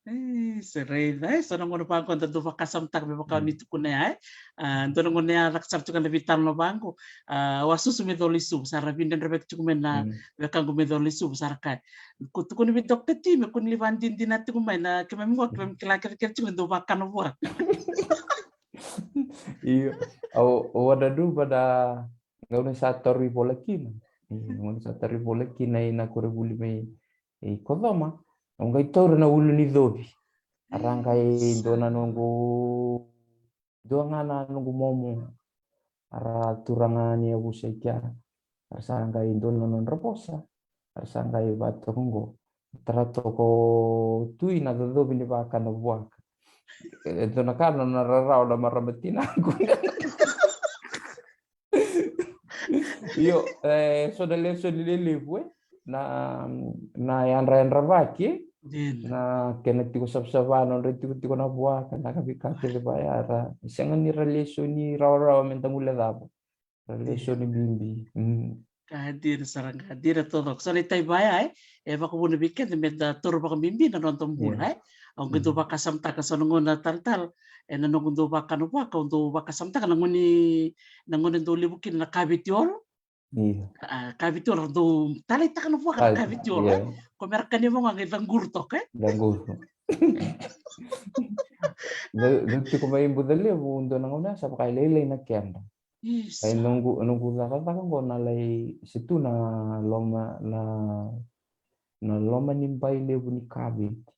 E, se raica, e, so na gauna vaqo da dau vakasamataka me vaka, mm, ni tukuna ya, e. A, dua na gauna ya caka sara tu ga na veitalanoa vaqo. A, au a susu mai Colo-i-Suva, sa ra veidredrevaki tiko mai na, mm, wekaqu mai Colo-i-Suva, sa ra kaya, ko tukuna vei Dokta Ti me kua ni lai vakadinadina tiko mai na keimami qo, keimami kila kecekece tiko ni dau vakana vuaka. Io, au, au a dau vada gauna sa tauri vola kina. Io, gauna sa tauri vola kina ina koronivuli mai i Kocoma, au qai taura na ulu ni covi. A ra qai dua na noqu, dua ga na noqu momo. A ra turaga ni yavusa i kea. A ra sa qai dua na nodra vosa. A ra sa qai vatoka qo, tara toka o Tui na cocovi ni vakana vuaka. E dua na ka na nona rarawa na marama tinaqu. Io, e, so na lesoni lelevu, e. na, na yadrayadravaki, na kena tiko savasava, nodra itikotiko na vuaka, na ka vei ka kece vaya ra sega ni ra lesoni rawarawa me da guilecava. Ra lesoni bibi. Ka dina sara, ka dina taucoko. Sa na itai vaya, e, e vakavuna vei keda me da toro vakabibi na noda bula, e. Au qai dau vakasamataka so na gauna talatala, e, na noqu dau vakana vuaka, au dau vakasamataka na gauna, na gauna dau levu kina na kaveti olo. Io. A, kaveti olo, dau talaitaka na vuaka na kaveti olo, e. Ko me ra kania vaqo qai caquru toka, e. Caquru. Dau tiko mai Bucalevu, dua na gauna sa vakalailai na keda. Ai noqu, noqu cakacaka qo na lai se tu na loma, na, na loma ni bai levu ni kaveti.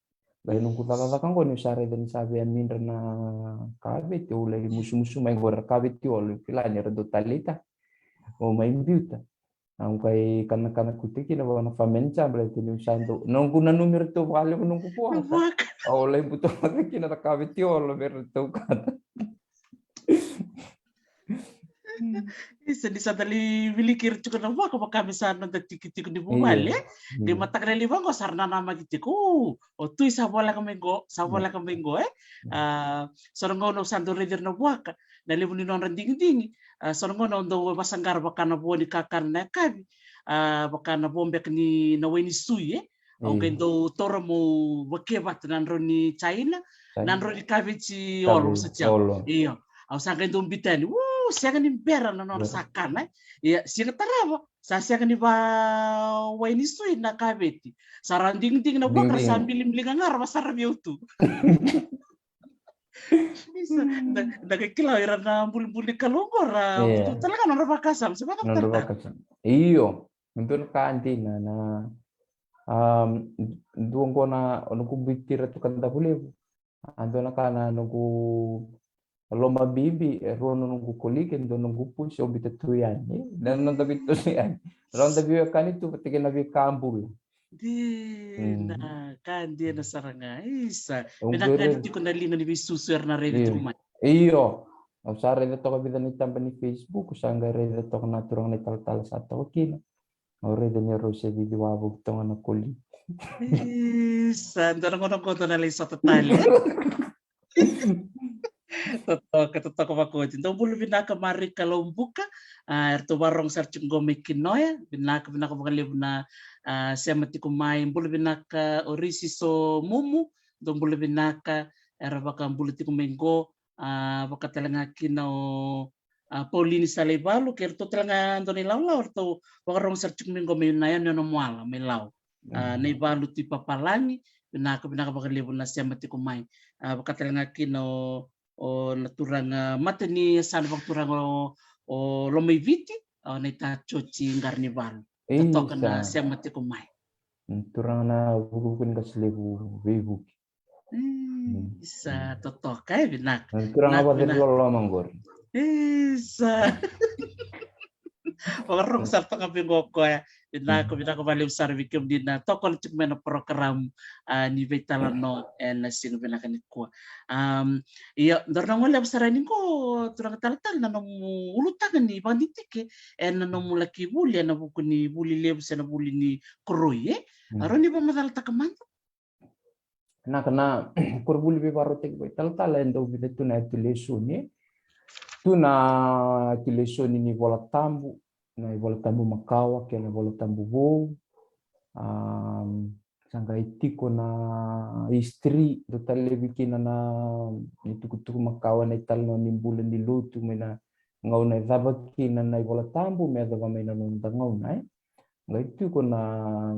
Ai noqu cakacaka qo niu sa raica ni sa via midra na kaveti, au lai musumusu mai qo ra kaveti olo, kila ni ra dau talita. O mai biuta. Au qai kanakana kute kina vaka na fameni jabala te niu sa dau. Noqu nanumi ratou vakalevu noqu vuaka. Au lai buta vaka kina na kaveti olo me ratou kata. Isa, ni sa dali viliki ira tiko na vuaka vaka me sa noda tikitiki ni vuvale. Qai mataka lailai vaqo sa ra nanamaki tiko. O tui sa voleka mai qo, sa voleka mai qo, e. A, so na gauna au sa dau raici ira na vuaka, na levu ni nodra digidigi. A, so na gauna au dau vasaqara vaka na vo ni kakana na yakavi. A, vaka na vo beka ni na wai ni sui, e. Au qai dau taura meu vake vata na drau ni China, na drau ni kaveti olo, sa tia. Io. Au sa qai dau bita yani, u, sega ni bera na nodra sa kana, e. Ia, sega tarava, sa sega ni va wai ni sui na kaveti. Sa ra digidigi na vuaka, sa bilibiliga ga ra vasara vei au tu. Isa, da, da qai kila ira na bulibuli ni Kalou qo ra, tu tale ga nodra vakasama, se vakasama. Io. Dua na ka dina na, um, dua qo na noqu biuti ira tu ka davo levu. A dua na ka na noqu loma bibi, e rua na noqu koliki, e dua na noqu pusi, au biuta tu yani. Na noda biuta tu yani. Noda veiwekani tu vata kei na veika bula. Dina, ka dina sara ga. Isa, vinaka ni tiko na liga ni veisusu era na raica tiko mai. Io. Au sa raica toka vica na itaba ni Facebook, sa qai raica toka na turaga na italatala sa toka kina. Au raica ni rau se cici wavoki toka na koli. Isa, dua na gauna qo dou na lai sota tale. Totoka, totoka vakaoti. Dou bula vinaka Marika Laubuka. A, eratou vakarorogo sara tiko qo mai Kinoya. Vinaka, vinaka vakalevu na, a, sema tiko mai. Bula vinaka o Risi So Mumu. Dou bula vinaka era vakabula tiko mai qo. A, vaka tale ga kina o, a, Paulini Salaivalu, kei ratou tale ga dua na ilawalawa, ratou vakarorogo sara tiko mai qo mai na yanuyanu Moala mai Lau. A, na ivalu tu i papalagi, vinaka, vinaka vakalevu na sema tiko mai. A, vaka tale ga kina o, o na turaga mata ni yasana vakaturaga o, o Lomaiviti, o na ita Joji Qaranivalu. Totoka na sema tiko mai. Turaga na vukuvuku ni qase levu veivuke. Isa, totoka, e, vinaka. Turaga vakaciriloloma qori. Isa. Vakarorogo sara toka vei qo o koya. Vinaka, vinaka vakalevu sara vei kemuni na tokona tiko mai na program, a, ni veitalanoa ena siga vinaka nikua. Am, ia, daru na goleva sara yani qo, turaga talatala, na nomu ulutaga ni vakadidike ena nomu laki vuli ena vuku ni vuli levu se na vuli ni koroi, e? A, rawa ni vakamacalataka mada? Vinaka, na koronivuli veivakarautaki vakaitalatala e dau vica tu na yatu lesoni. Tu na yatu lesoni ni iVolatabu, na iVolatabu makawa kei na iVolatabu vou. Am, sa qai tiko na history, dau talevi kina na itukutuku makawa, na italanoa ni bula ni lotu mai na gauna e cava kina na iVolatabu me yacova mai na noda gauna, e. Qai tiko na,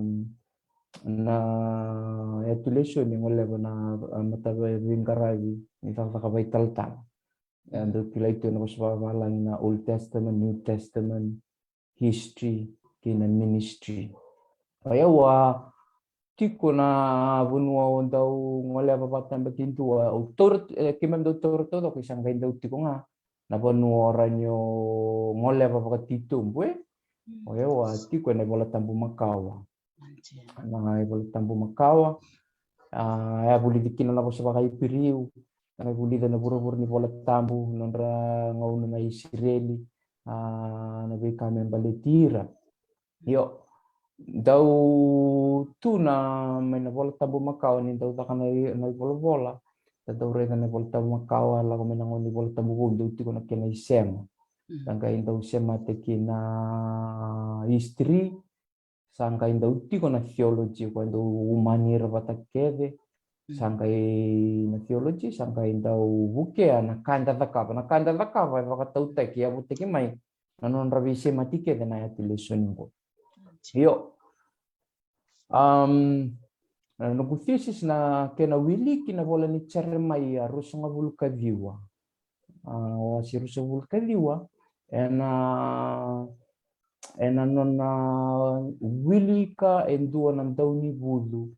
na yatu lesoni e goleva na, a, mataveiqaravi ni cakacaka vakaitalatala. E dau kilai tu ena vosa vakavalagi na Old Testament, New Testament, history kei na ministry. O yau a tiko na vanua o dau goleva vakatabakidua, au taura, e, keimami dau taura taucoko, isa qai dau tiko ga na vanua o rawa ni o goleva vakatitobu, e. O yau a tiko ena iVolatabu makawa. Na iVolatabu makawa, a, e a vulici kina na vosa vakaIperiu, na qai vulica na vuravura ni iVolatabu, nodra gauna na Isireli, a, na veika me baleti ira. Io, dau tu na mai na Vola Tabu Makawa ni dau caka na i- na ivolavola. Da dau raica na iVola Tabu Makawa, lako mai na gauna ni Vola Tabu Vou, dau tiko na kena isema. Sa qai dau semata ki na history, sa qai dau tiko na theology, ko dau umani ira vata kece. Sa qai na theology, sa qai dau vukea na ka eda cakava. Na ka eda cakava e vakatautaki, e yavutaki mai na nodra veisemati kece na yatu lesoni qo. Io. Um, na noqu thesis na kena wiliki na vola ni Jeremaia ruasagavulu ka ciwa. A, wase ruasagavulu ka ciwa, ena, ena nona wilika e dua na daunivucu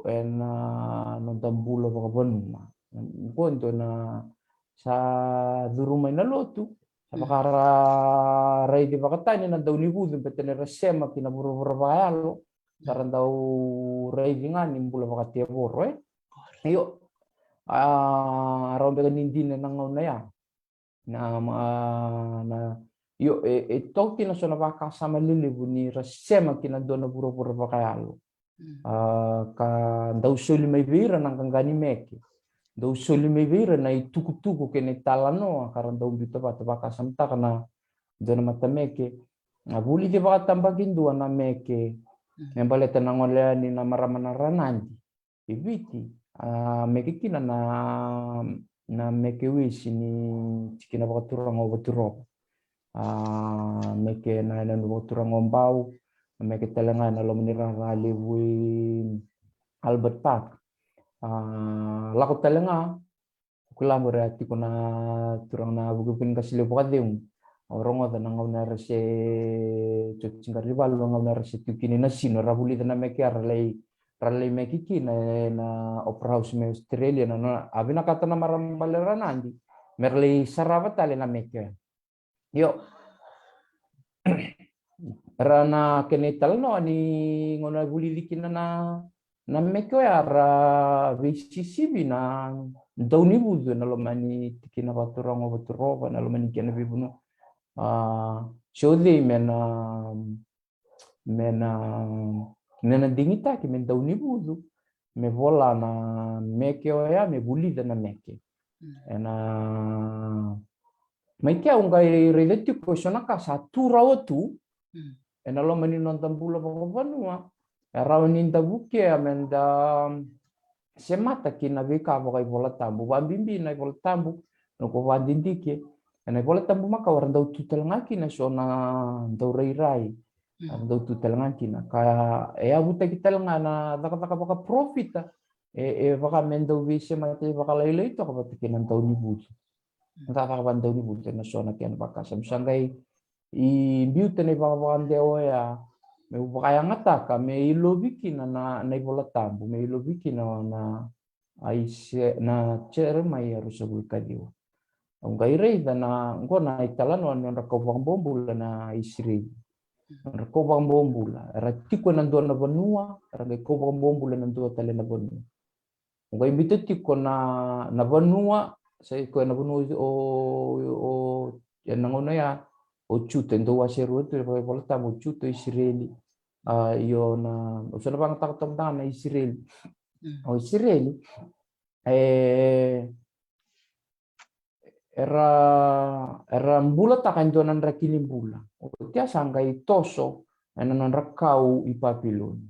ena noda bula vakavanua. Qo e dua na sa curu mai na lotu, sa vakara raici vakatani na daunivucu, beta ni ra sema ki na vuravura vakayalo, sa ra dau raici ga ni bula vakatevoro, e? Io. A, rau beka ni dina na gauna ya. Na, ma, na, io, e, e toki na so na vakasama lelevu ni ra sema ki na dua na vuravura vakayalo. A, ka dau soli mai vei ira na qaqa ni meke. Dau soli mai vei ira na itukutuku kei na italanoa ka ra dau biuta vata, vakasamataka na dua na matameke. A, vulici vakatabakidua na meke. Me baleta na gole yani na marama na Ranadi i Viti, a, meke kina na, na meke wesi ni tikina vakaturaga o Vaturova. A, meke na, na vakaturaga o Bau, meke tale ga na loma ni rara levu i Albert Park. A, lako tale ga, kila qori a tiko na turaga na vukevuke ni qase levu vakacegu. Au rogoca na gauna era se, Jioji Qaracivalu, na gauna era se tiko kina i Nasinu, era vulica na meke, era lai, ra lai meke kina ena Opera House mai Australia, na, na, a vinakata na marama bale Ranadi me ra lai sarava tale na meke. Io. Ra na kena italanoa ni gauna vulici kina na, na meke oya, ra veisisivi na daunivucu ena loma ni tikina vakaturaga o Vaturova, ena loma ni kena veivanua. A, se o cei me na, me na, me na digitaki me daunivucu, me vola na meke oya, me vulica na meke. Ena, mai kea au qai raica tiko e so na ka sa tu rawa tu ena loma ni noda bula vakavanua, e rawa ni da vukea me da semata ki na veika vakaivolatabu, vakabibi na iVolatabu, na ko vakadidike, ena iVolatabu Makawa era dau tu tale ga kina e so na daurairai. Era dau tu tale ga kina, ka e yavutaki tale ga na cakacaka vakaparofita, e, e vaka me dau veisemati vakalailai toka vata kei na daunivucu. Na cakacaka vakadaunivucu ena so na kena vakasama. Sa qai biuta na ivakavakadewa oya meu vakayagataka me ilovi kina na, na iVolatabu, me ilovi kina na Aise, na Jeremaia ruasagavulu ka ciwa. Au qai raica na, qo na italanoa ni nodra kau vakabobula na Isireli. Nodra kau vakabobula, era tiko ena dua na vanua, era qai kau vakabobula ena dua tale na vanua. Au qai biuta tiko na, na vanua, sa i koya na vanua o, o, ena gauna ya, o Juta, e dau wase rua tu ena iVolatabu, o Juta, o Isireli. A, io na, au sa na vakayagataka toka mada ga na Isireli. O Isireli, e, era, era bulataka e dua na draki ni bula. Oti ya sa qai toso ena nodra kau i Papiloni.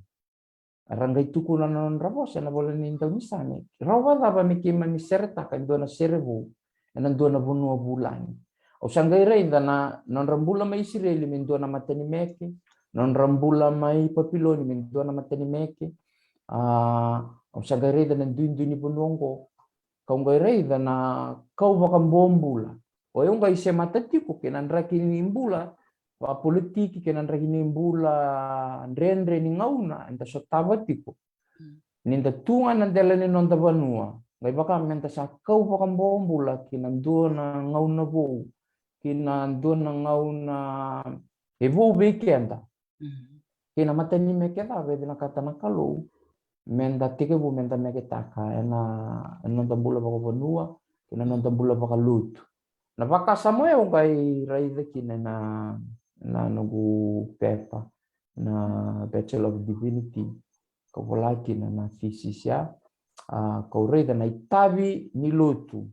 Era qai tukuna na nodra vosa ena vola ni Daunisame: Rawa vakacava me keimami seretaka e dua na sere vou ena dua na vanua vulagi? Au sa qai raica na nodra bula mai Isireli me dua na matanimeke, nodra bula mai Papiloni me dua na matanimeke. A, au sa qai raica na duidui ni vanua oqo, kau qai raica na kau vakabobula. O yau qai semata tiko kei na draki ni bula vakapolitiki, kei na draki ni bula dredre ni gauna eda sotava tiko. Ni da tu ga ena dela ni noda vanua, qai vaka me da sa kau vakabobula ki na dua na gauna vou, ki na dua na gauna e vou vei keda. Kei na matanimeke cava e vinakata na Kalou me da tekivu me da meketaka ena, ena noda bula vakavanua, kei na noda bula vakalotu. Na vakasama oya au qai raica kina ena, na noqu pepa. na Bachelor of Divinity, kau vola kina na thesis ya. A, kau raica na itavi ni lotu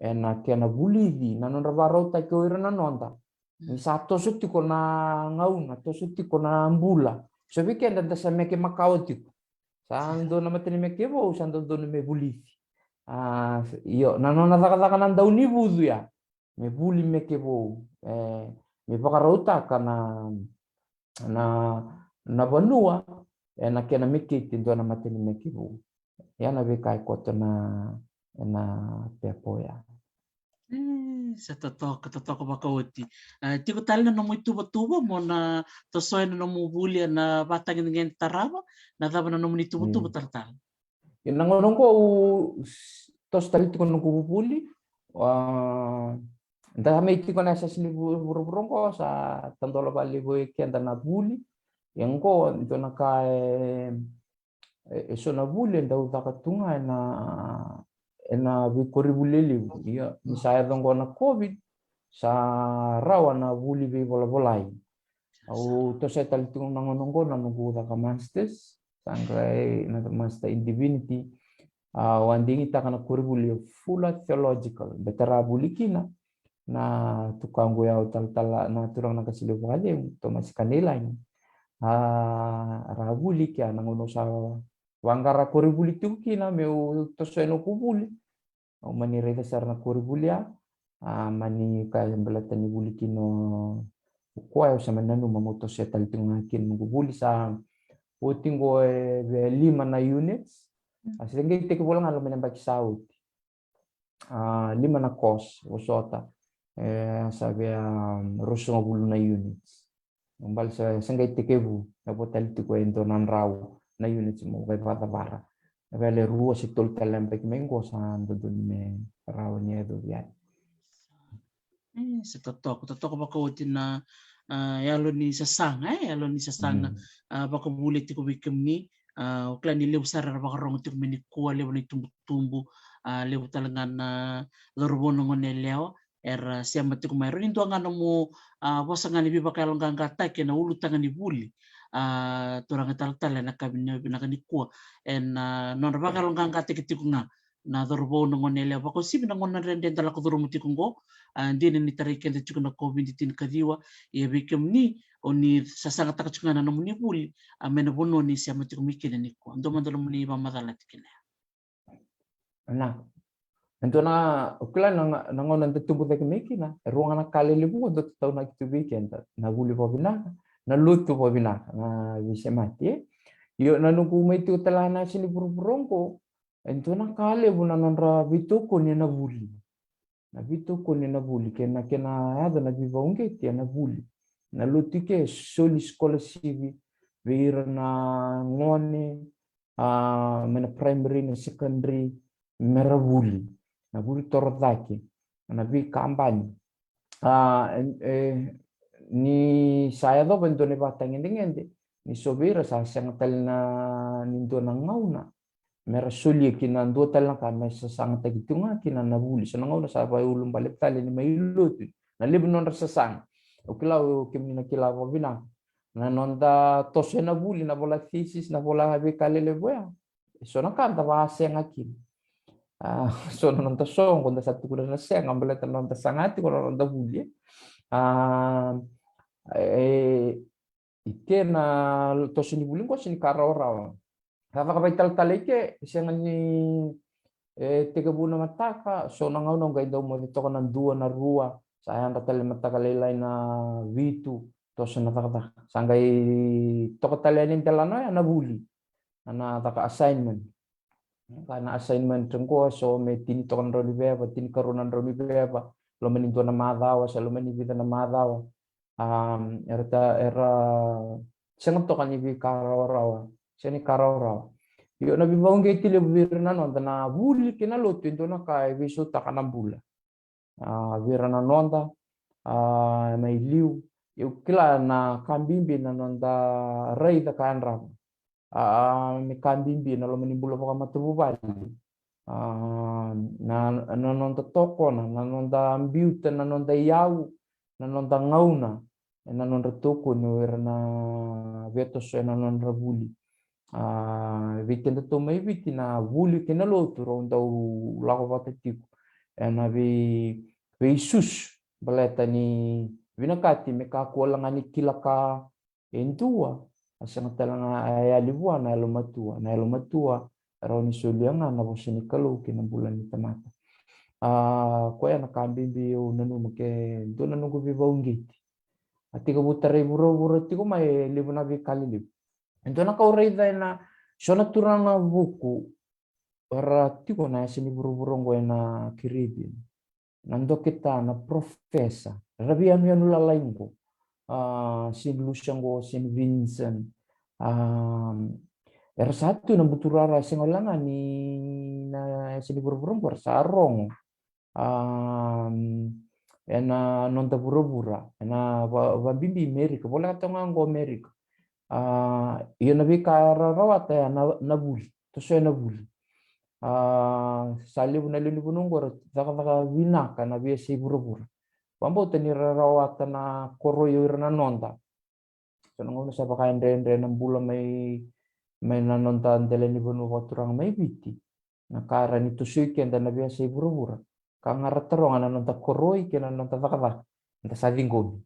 ena kena vulici na nodra vakarautaki o ira na noda. Ni sa toso tiko na gauna, toso tiko na bula. So vei keda da sa meke makawa tiko. Sa dua na matanimeke vou sa dodonu me vulici. A, io, na nona cakacaka na daunivucu ya me vuli meke vou, e, me vakarautaka na, na, na vanua ena kena meketi dua na matanimeke vou. Ia na veika e koto na, ena pepa oya. E, sa totoka, totoka vakaoti. E, tiko tale na nomu ituvatuva mo na tosoya na nomu vuli ena vatagedegede tarava, na cava na nomuni tuvatuva talatala? Ena gauna oqo au s-, toso tale tiko na noqu vuli. A, da mai tiko na yasayasa ni vu-, vuravura oqo sa tadola vakalevu vei keda na vuli. Ia oqo dua na ka e, e, e so na vuli e dau caka tu ga ena, ena veikoronivuli e levu. Ia ni sa yaco oqo na COVID, sa rawa na vuli veivolavolai. Au tosoya tale tiko na gauna oqo na noqu caka masters, sa qai na Master in Divinity. A, au a digitaka na koronivuli o Fuller Theological, baleta ra vuli kina na tukaqu ya o talatala, na turaga na Kasiliu Vakacegu, Tomasi Kaneilagi. A, ra vuli kea na gauna au sa vaqara koronivuli tiko kina meu tosoya noqu vuli. Au mani raica sara na koronivuli ya, a, mani kaya baleta ni vuli kina o koya, au sa mani nanuma meu tosoya tale tiko ga kina noqu vuli. Sa oti oqo e via lima na units. A, se qai tekivu ga loma ni yabaki sa oti. A, lima na course vosota. E, sa via, um, ruasagavulu na units. Bale sa, sa qai tekivu, e vo tale tiko e dua na drau na units mo qai vakacavara. Na vale rua se tolu tale na yabaki mai qo sa dodonu me rawa ni yacovi yani. E, sa totoka, totoka vakaoti na, a, yalo ni sasaga, e, yalo ni sasaga, a, vakavuli tiko vei kemuni, a, o kila ni levu sara era vakarogo tiko mai nikua, levu na itubutubu, a, levu tale ga na cauravou na gone yalewa, era sema tiko mai. Rawa ni dua ga nomu, a, vosa ga ni veivakayaloqaqataki ena ulutaga ni vuli, a, turaga talatala, ena yakavi vinaka nikua, ena, a, nodra vakayaloqaqataki tiko ga na cauravou na gone yalewa, vakauasivi na gauna dredre da lako curuma tiko oqo, a, dina ni tarai keda tiko na COVID tinikaciwa. Ia vei kemuni, o ni sasagataka tiko ga na nomuni vuli, a, mai na vanua ni sema tiko mai kina nikua. Dua mada nomuni vakamacala tiko kina. Na, e dua na, o kila na, na gauna da tubu cake mai kina, e rua ga na ka lelevu oqo dau taunaki tu vei keda, na vuli vakavinaka, na lotu vakavinaka, na veisemati, e. Io, na noqu mai tiko tale na yasa ni vuravura oqo, e dua na ka levu na nodra veitokoni ena vuli. Na veitokoni ena vuli, kei na kena yaco na veivauqeti ena vuli. Na lotu i ke e soli sikolasivi vei ira na gone, a, mai na primary, na secondary, mera vuli. Na vuli torocake, na veikabani. A, e, e, ni sa yacova e dua na ivakatagedegede, ni so vei ira sa sega tale na, ni dua na gauna mera solia kina dua tale na ka me sasagataki tu ga kina na vuli. So na gauna sa vakaulubale tale ni mai lotu. Na levu ni nodra sasaga. O kila, o kemuni na kila vakavinaka. Na noda toso ena vuli, na vola thesis, na vola veika lelevu ya. So na ka da vakasega kina. A, so na noda soqo da sa tukuna na sega, baleta na noda saga tiko na noda vuli. A, e, i ke na toso ni vuli qo sega ni ka rawarawa. Sa caka vakaitalatala i ke, sega ni, e, tekivu na mataka, so na gauna qai dau moce toka na dua, na rua, sa yadra tale mataka lailai na vitu, toso na cakacaka. Sa qai toka tale yani e delana oya na vuli. Na, na caka assignment. Ka na assignment qo, so me tini toka na drau ni veva, tinikarua na drau ni veva, loma ni dua na macawa, se loma ni vica na macawa. A, era ta, era sega toka ni veika rawarawa, sega ni ka rawarawa. Io, na veivauqeti levu vei ira na noda, na vuli kei na lotu e dua na ka e veisautaka na bula. A, vei ira na noda, a, mai liu. Au kila na ka bibi na noda raica ka yadrava. A, me ka bibi na loma ni bula vakamatavuvale. A, na, na noda tokona, na noda biuta, na noda iyau, na noda gauna. ena nodra tokoni o ira na veitoso ena nodra vuli. A, vei kedatou mai Viti na vuli kei na lotu rau dau lako vata tiko ena vei, veisusu baleta ni vinakati me kakua la ga ni kila ka e dua, a sega tale ga e yali vua na yalomatua. Na yalomatua e rawa ni solia ga na vosa ni Kalou kei na bula ni tamata. A, koya na ka bibi au nanuma ke dua na noqu veivauqeti. A tekivu tarai vuravura tiko mai e levu na veika lelevu. E dua na ka au raica ena so na turaga vuku era tiko na yasa ni vuravura oqo ena Caribbean. Na dokita, na professor, era veiyanuyanu lalai qo. A, Saint Lucia qo, Saint Vincent. A, era sa tu ena buturara, sega wale ga ni na yasa ni vuravura qo era sa rogo. A, ena noda vuravura, ena va-, vabibi Merika, voleka toka ga qo Merika. A, ia na veika era rawata ya na, na vuli, toso ya na vuli. A, sa levu na lewe ni vanua qo era cakacaka vinaka na veiyasai vuravura. Vabauta ni ra rawata na koroi o ira na noda. So na gauna sa vakayadreyadre na bula mai, mai na noda dela ni vanua vakaturaga mai Viti. Na ka era ni tosoi keda na veiyasai vuravura. Ka ga ra taroga na noda koroi kei na noda cakacaka. Da sa ciqomi.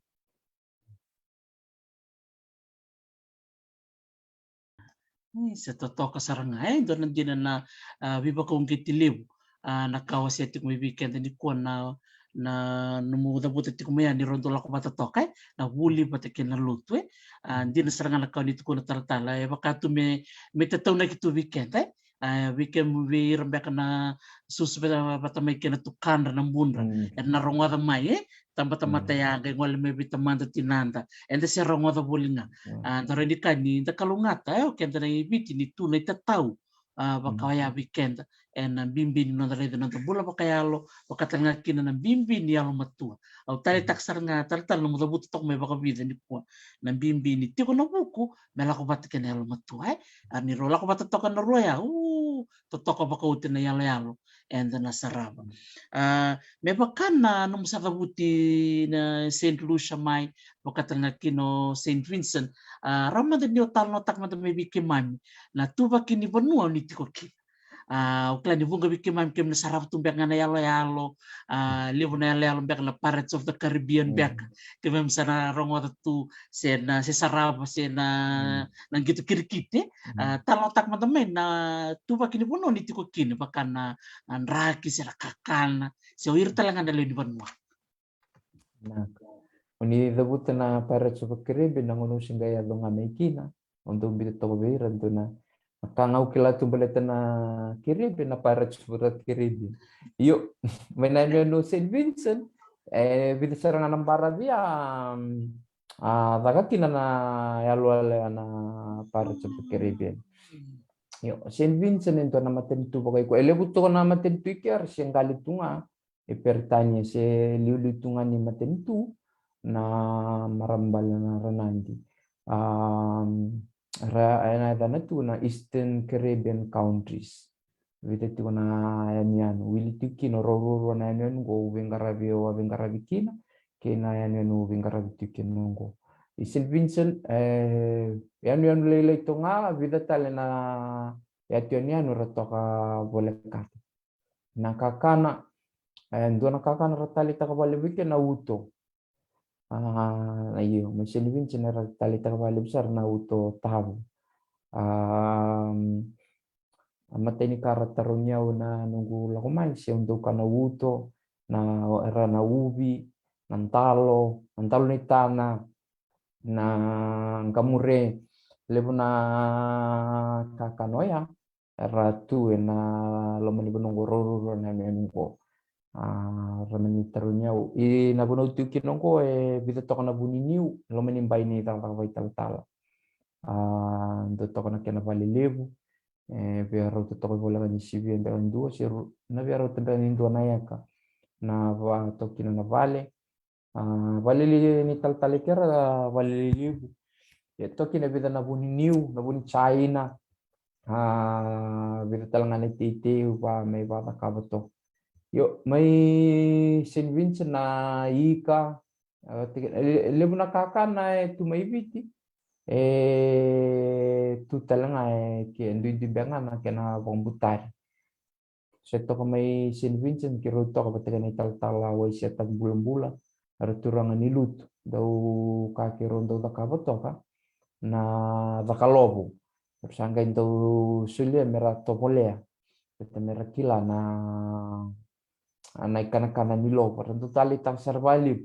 Ni sa totoka sara ga, e, dua na dina na, a, veivakauqeti levu, a, na ka o se tiko mai vei keda nikua na, na nomu cavuta tiko mai yani rau dau lako vata toka, e, na vuli vata kei na lotu, e. A, dina sara ga na ka o ni tukuna talatala, e vaka tu me, me tataunaki tu vei keda, e. A, vei kemu, vei ira beka na susu vata, vata mai kei na tukadra na budra, era na rogoca mai, e. Tabatamata ya qai gole mai vei tamada tinada. Eda se rogoca voli ga. A, da rai ni ka ni da kalougata, e, o keda na i Viti ni tu na i tatau. A, vaka oya vei keda. Ena bibi ni noda raica noda bula vakayalo, vaka tale ga kina na bibi ni yalomatua. Au taleitaka sara ga talatala nomu cavuta toka mai vakavica nikua. Na bibi ni tiko na vuku, me lako vata kei na yalomatua, e. A, ni rau lako vata toka na rua ya, u, totoka vakaoti na yaloyalo. Eda na sarava. A, me vaka na nomu sa cavuti na Saint Lucia mai, vaka tale ga kina o Saint Vincent. A, rawa mada ni o talanoataka mada mai vei keimami na tuvaki ni vanua o ni tiko kina. A, au kila ni vuqa vei keimami keimami na sarava tu beka ga na yaloyalo. A, levu na yaloyalo beka na Pirates of the Caribbean beka. Keimami sa na rogoca tu se na, se sarava se na, na qito kirikiti. A, talanoataka mada mai na tuvaki ni vanua ni tiko kina, vaka na, na draki se na kakana, se o ira tale ga na lewe ni vanua. Na, o ni cavuta na Pirates of the Caribbean, na gauna au se qai yaco ga mai kina, au dau biuta toka vei ira, dua na, na ka ga au kila tu baleta na Caribbean, na Pirates of the Caribbean. Io, mai na yanuyanu Saint Vincent, e vica sara ga na baravi a, a caka kina na yaloyalo ya na Pirates of the Caribbean. Io, Saint Vincent e dua na matanitu vakaikoya. E levu toka na matanitu i ke era se qali tu ga e Peritania, se liuliu tu ga ni matanitu na marama bale na Ranadi. A, ra, ena yacana tu na Eastern Caribbean countries. Vica tiko na yanuyanu, wili tiko kina o rau ruarua na yanuyanu qo au veiqaravi, au a veiqaravi kina, kei na yanuyanu au veiqaravi tiko kina qo. I Saint Vincent, e, yanuyanu lailai toka ga, vica tale na yatu yanuyanu ra toka volekata. Na kakana, e, dua na kakana ra taleitaka vakalevu i ke na uto. A, io, mai Saint Vincent era taleitaka vakalevu sara na uto tavu. A, a matai ni ka ra tarogi au na noqu lako mai, se au dau kana uto, na, era na uvi, na dalo, na dalo ni tana, na qamure, levu na kakana oya era tu ena loma ni vanua qo, rau ruarua na yanuyanu qo. A, ra mani tarogi au. I na vanua au tu kina qo e vica toka na vu ni niu, loma ni bai ni cakacaka vakaitalatala. A, dua toka na kena vale levu, e via rauta toka e voleka ni sivia beka e dua, se ru-, na via rauta beka ni dua na eka. Na va toka kina na vale, a, vale lili ni talatala i kera, vale lelevu. E toka kina e vica na vu ni niu, na vu ni jaina. A, vica tale ga na iteitei, va mai vacakava toka. Io, mai Saint Vincent na ika, Levu na kakana e tu mai Viti e tu tale ga e ke duidui beka ga na kena vakabutari. Se toka mai Saint Vincent, keirau toka vata kei na italatala Waisea Takibulabula, era turaga ni Lutu, dau ka keirau dau cakava toka na cakalovo. Era sa qai dau solia me ra tovolea, vata me ra kila na na ikanakana ni lovo. Ra dau taleitaka sara vakalevu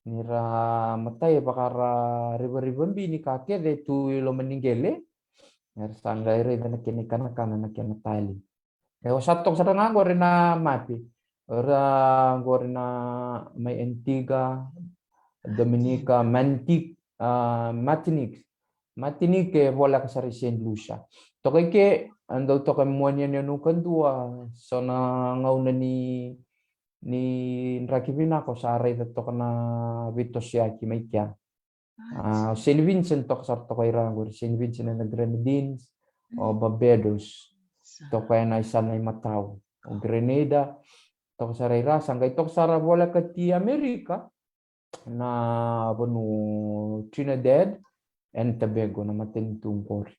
ni ra matai e vaka ra rivarivabi ni ka kece e tu i loma ni qele. Era sa qai raica na kena ikanakana na kena tale. E o sa toka sara ga qori na mape. Ora qori na mai Antigua, Dominica, Mantic, a, Martinique. Martinique e voleka sara i Saint Lucia. Toka i ke, a dau toka mua ni yanuyanu kadua, so na gauna ni ni draki vinaka o sa raica toka na veitosoyaki mai kea. A, o Saint Vincent toka sara toka i ra qori, Saint Vincent and the Grenadines, o Barbados, toka ena isana i matau, o Grenada, toka sara i ra, sa qai toka sara voleka ti Amerika, na vanua Trinidad and Tobago, na matanitu qori.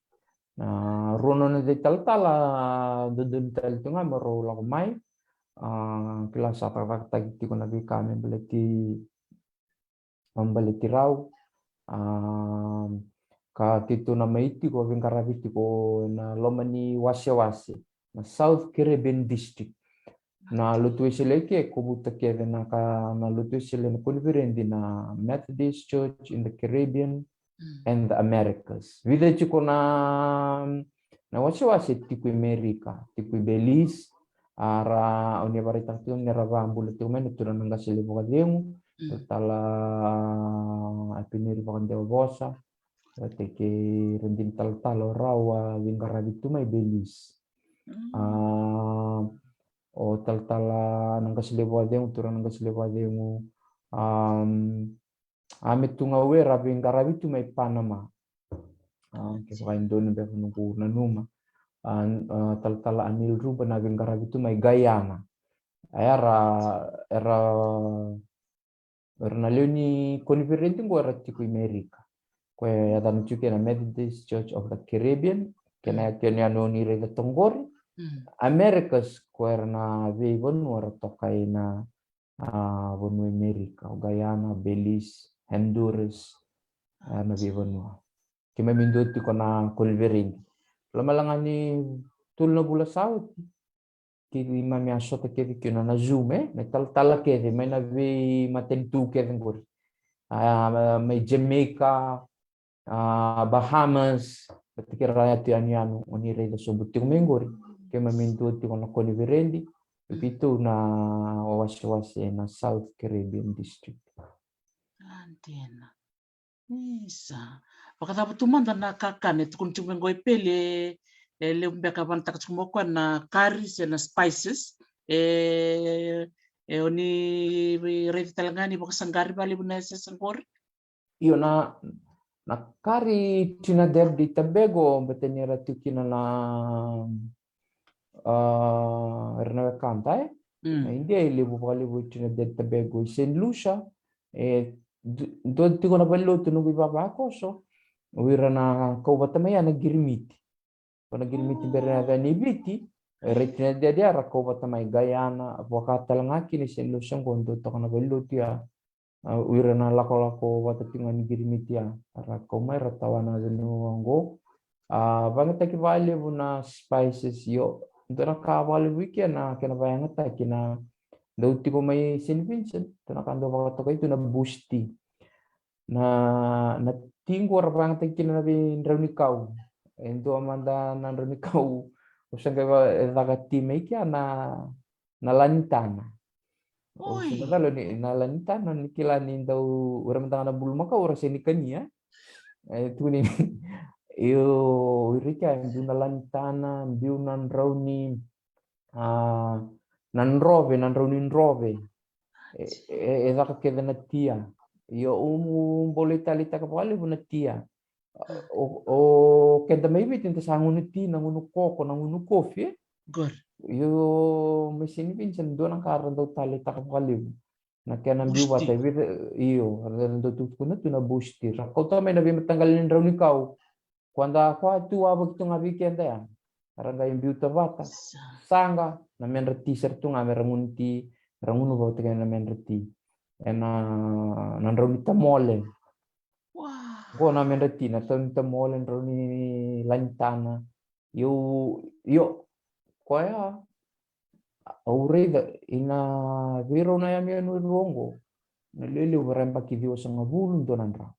Na rua nona italatala dodonu tale tu ga me rau lako mai. A, kila sa cakacakataki tiko na veika me baleti baleti rau. A, ka keitou na mai tiko veiqaravi tiko na loma ni wasewase na South Caribbean District. Na lotu Wesele ke kovuta kece na ka na lotu Wesele na koniferedi na Methodist Church in the Caribbean and the Americas. Vica tiko na na wasewase tiko i Merika, tiko i Belize, a ra o ni varaitaka tiko ni ra vabula tiko mai na turaga na qase levu vakacegu, tala a piniri vakadewa vosa, vata kei ra dina talatala o rau a veiqaravi tu mai Belize. A, o talatala na qase levu vakacegu, turaga na qase levu vakacegu, a, a me tu ga we ra veiqaravi tu mai Panama. A, ke vakaidonu beka noqu nanuma. A, talatala Anil Ruba na veiqaravi tu mai Guyana. A era, era, era na lewe ni koniferedi qo era tiko i Merika. Ko e yacana tiko kina Methodist Church of the Caribbean, kena yatu yani yani o ni raica toqori. Americas ko era na veivanua era toka ina a vanua i Merika, o Guyana, Belize, Honduras, a na veivanua. Keimami dua tiko na koniferedi. Loma laga ni tolu na vula sa oti. Keimami a sota kece kina na Zoom, e, na talatala kece mai na veimatanitu kece qori. A, mai Jamaica, a, Bahamas, vata kei ra yatu yanuyanu o ni raica sobu tiko mai qori. Keimami dua tiko na koniferedi, e vitu na wasewase na South Caribbean District. A dina. Isa. Vakacava tu mada na kakana e tukuni tiko mai qo e pele, e levu beka vanataka tiko mai o koya na curries e na spices, e, e o ni raici tale ga ni vakasaqari vakalevu na yasayasa qori. Io, na, na kari Trinidad e Tobago, baleta ni ra tiko kina na, a, era na wekada, e? Na Idia e levu vakalevu e Trinidad e Tobago, e Saint Lucia, e dua tiko na valelotu noqu ivavakoso, o ira na kau vata mai ya na girimiti. Ko na girimiti bera na yaca ni Viti, e rai Trinidad ya ra kau vata mai Guyana, vaka tale ga kina e Saint Lucia qo dua toka na valelotu ya. A, o ira na lakolako vata tiko ga ni girimiti ya, ra kau mai ra tawana na vanua qo. A, vayagataki vakalevu na spices, io, dua na ka vakalevu i ke na kena vayagataki na dau tiko mai Saint Vincent, dua na ka dau vakatokai tu na bush tea. Na, na ti qo ra vayagataki kina na veidraunikau. E dua mada na draunikau o sa qai vacaka ti mai kea na, na lanitana. O sa na calo ni na lanitana ni kila ni dau ura mada ga na bulumakau ura se ni kania. E tukuni io, ira kea e biu na lanitana, biu na drauni, a, na drove, na drauni drove. E, e, e caka kece na tia. Io, au bau lai taleitaka vakalevu na tia. O, o keda mai Viti da sa gunu ti, na gunu koko, na gunu kofi, e? Io, mai Saint Vincent dua na ka ra dau taleitaka vakalevu. Na kena biu vata e vei ira, io, era dau tukuna tu na boost tea. Ra kauta mai na veimataqali ni drau ni kau. Ko da koya tu a vaki tu ga vei keda ya. Era qai biuta vata. Saqa na medra ti sara tu ga me ra gunu ti, ra gunu vata kei na medra ti. Ena, na drau ni tamole. Qo na medra ti, na drau ni tamole, drau ni lanitana. Io, io, koya au raica ina vei rau na yamiyami rua qo. Na lewe levu era yabaki ciwasagavulu dua na drau.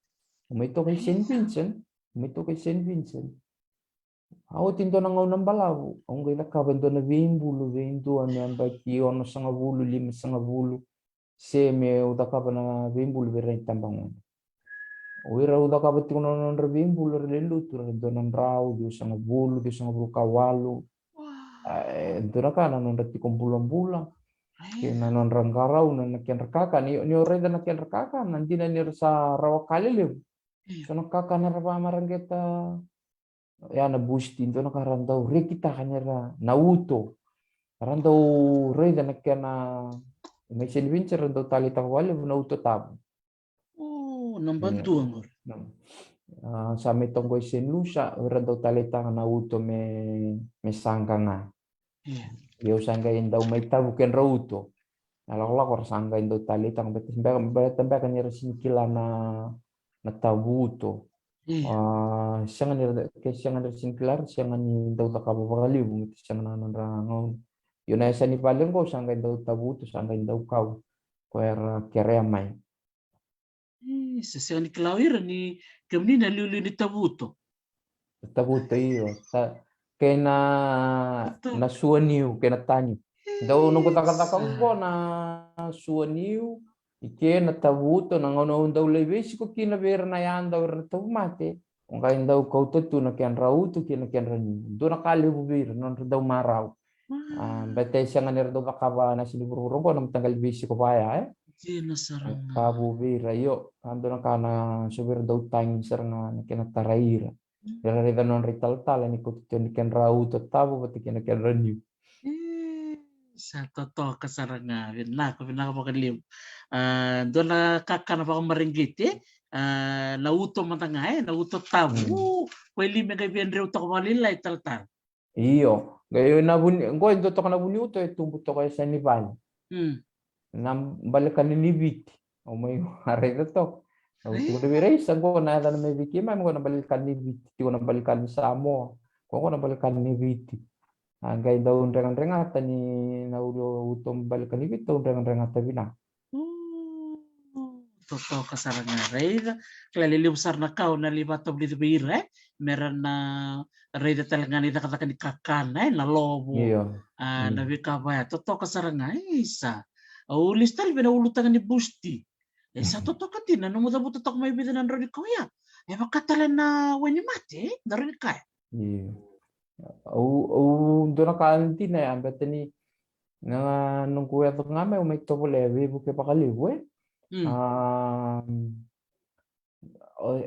Au mai toka i Saint Vincent, au mai toka i Saint Vincent. A oti dua na gauna balavu, au qai cakava e dua na veibulu vei dua me yabaki onosagavulu, limasagavulu. Se meu cakava na veibulu vei ira na itabagone. O ira au cakava tiko na nodra veibulu era lewe lotu, era dua na drau, ciwasagavulu, ciwasagavulu ka walu. E dua na ka na nodra tiko bulabula. Kei na nodra qarauna na kedra kakana, ni o raica na kedra kakana, dina ni ra sa rawa ka lelevu. So na kakana era vakamareqeta. Ya na boost tea, dua na ka ra dau rekitaka ni ra na uto. Ra dau raica na kena, mai Saint Vincent ra dau taleitaka vakalevu na uto tavu. O, naba dua qori. Sa mai toka i Saint Lucia, ra dau taleitaka na uto me, me saqa ga. Ia au sa qai dau mai tavu kedra uto. Na lakolako ra sa qai dau taleitaka beta beka, beta beka ni ra sini kila na, na tavu uto. Sega ni ra, ke sega ni ra sini kila, ra sega ni dau cakava vakalevu, me sega na nodra gauna. Io na yasa ni vale qo sa qai dau tavu uto, sa qai dau kau. Ko era kerea mai. E, sa sega ni kila o ira ni kemuni na liuliu ni tavuto. Tavuto, io. Kei na, na suaniu, kei na taniu. Dau noqu cakacaka qo na suaniu, i ke na tavuto, na gauna au dau lai veisiko kina vei ira na yada o ira na tauvimate. O qai dau kauta tu na kedra uto kei na kedra niu. Dua na ka levu vei ira, nodra dau marau. Beta e sega ni ra dau cakava na yasa ni vuravura oqo na mataqali veisiko vaya, e? Dina sara ga. Ka vu vei ira, io, a dua na ka na so vei ira dau tagi sara ga na kena tarai ira. Era raica nodra italatala ni kauta tu na kedra uto tavu vata kei na kedra niu. Sa totoka sara ga, vinaka, vinaka vakalevu. A dua na kakana vakamareqeti, e? A na uto mada ga, e? Na uto tavu. Ko e lima e qai via dreu toka vakalailai talatala. Io, qai na vuni, qo e dua toka na vuni uto e tubu toka e yasa ni vale. Na balekani ni Viti. Au mai raica toka. Au tukuna vei ira, isa, qo na yacana mai vei keimami, qo na balekani ni Viti, tiko na balekani ni Samoa. Qo, qo na balekani ni Viti. A qai dau dregadregata ni na uto balekani ni Viti, dau dregadregata vinaka. Totoka sara ga, raica. Kila lelevu sara na ka o na lai vakatavulica vei ira, e? Me ra na raica tale ga na icakacaka ni kakana, e? Na lovo. A na veika vaya, totoka sara ga, e, isa. Au lesu tale vei na ulutaga ni busti. E sa totoka dina, nomu cavuta toka mai vica na drau ni kau ya. E vaka tale na wainimate, e? Drau ni kaya. Au, au dua na ka dina ya, beta ni na noqu yaco ga mai, au mai tovolea veivuke vakalevu, e? A,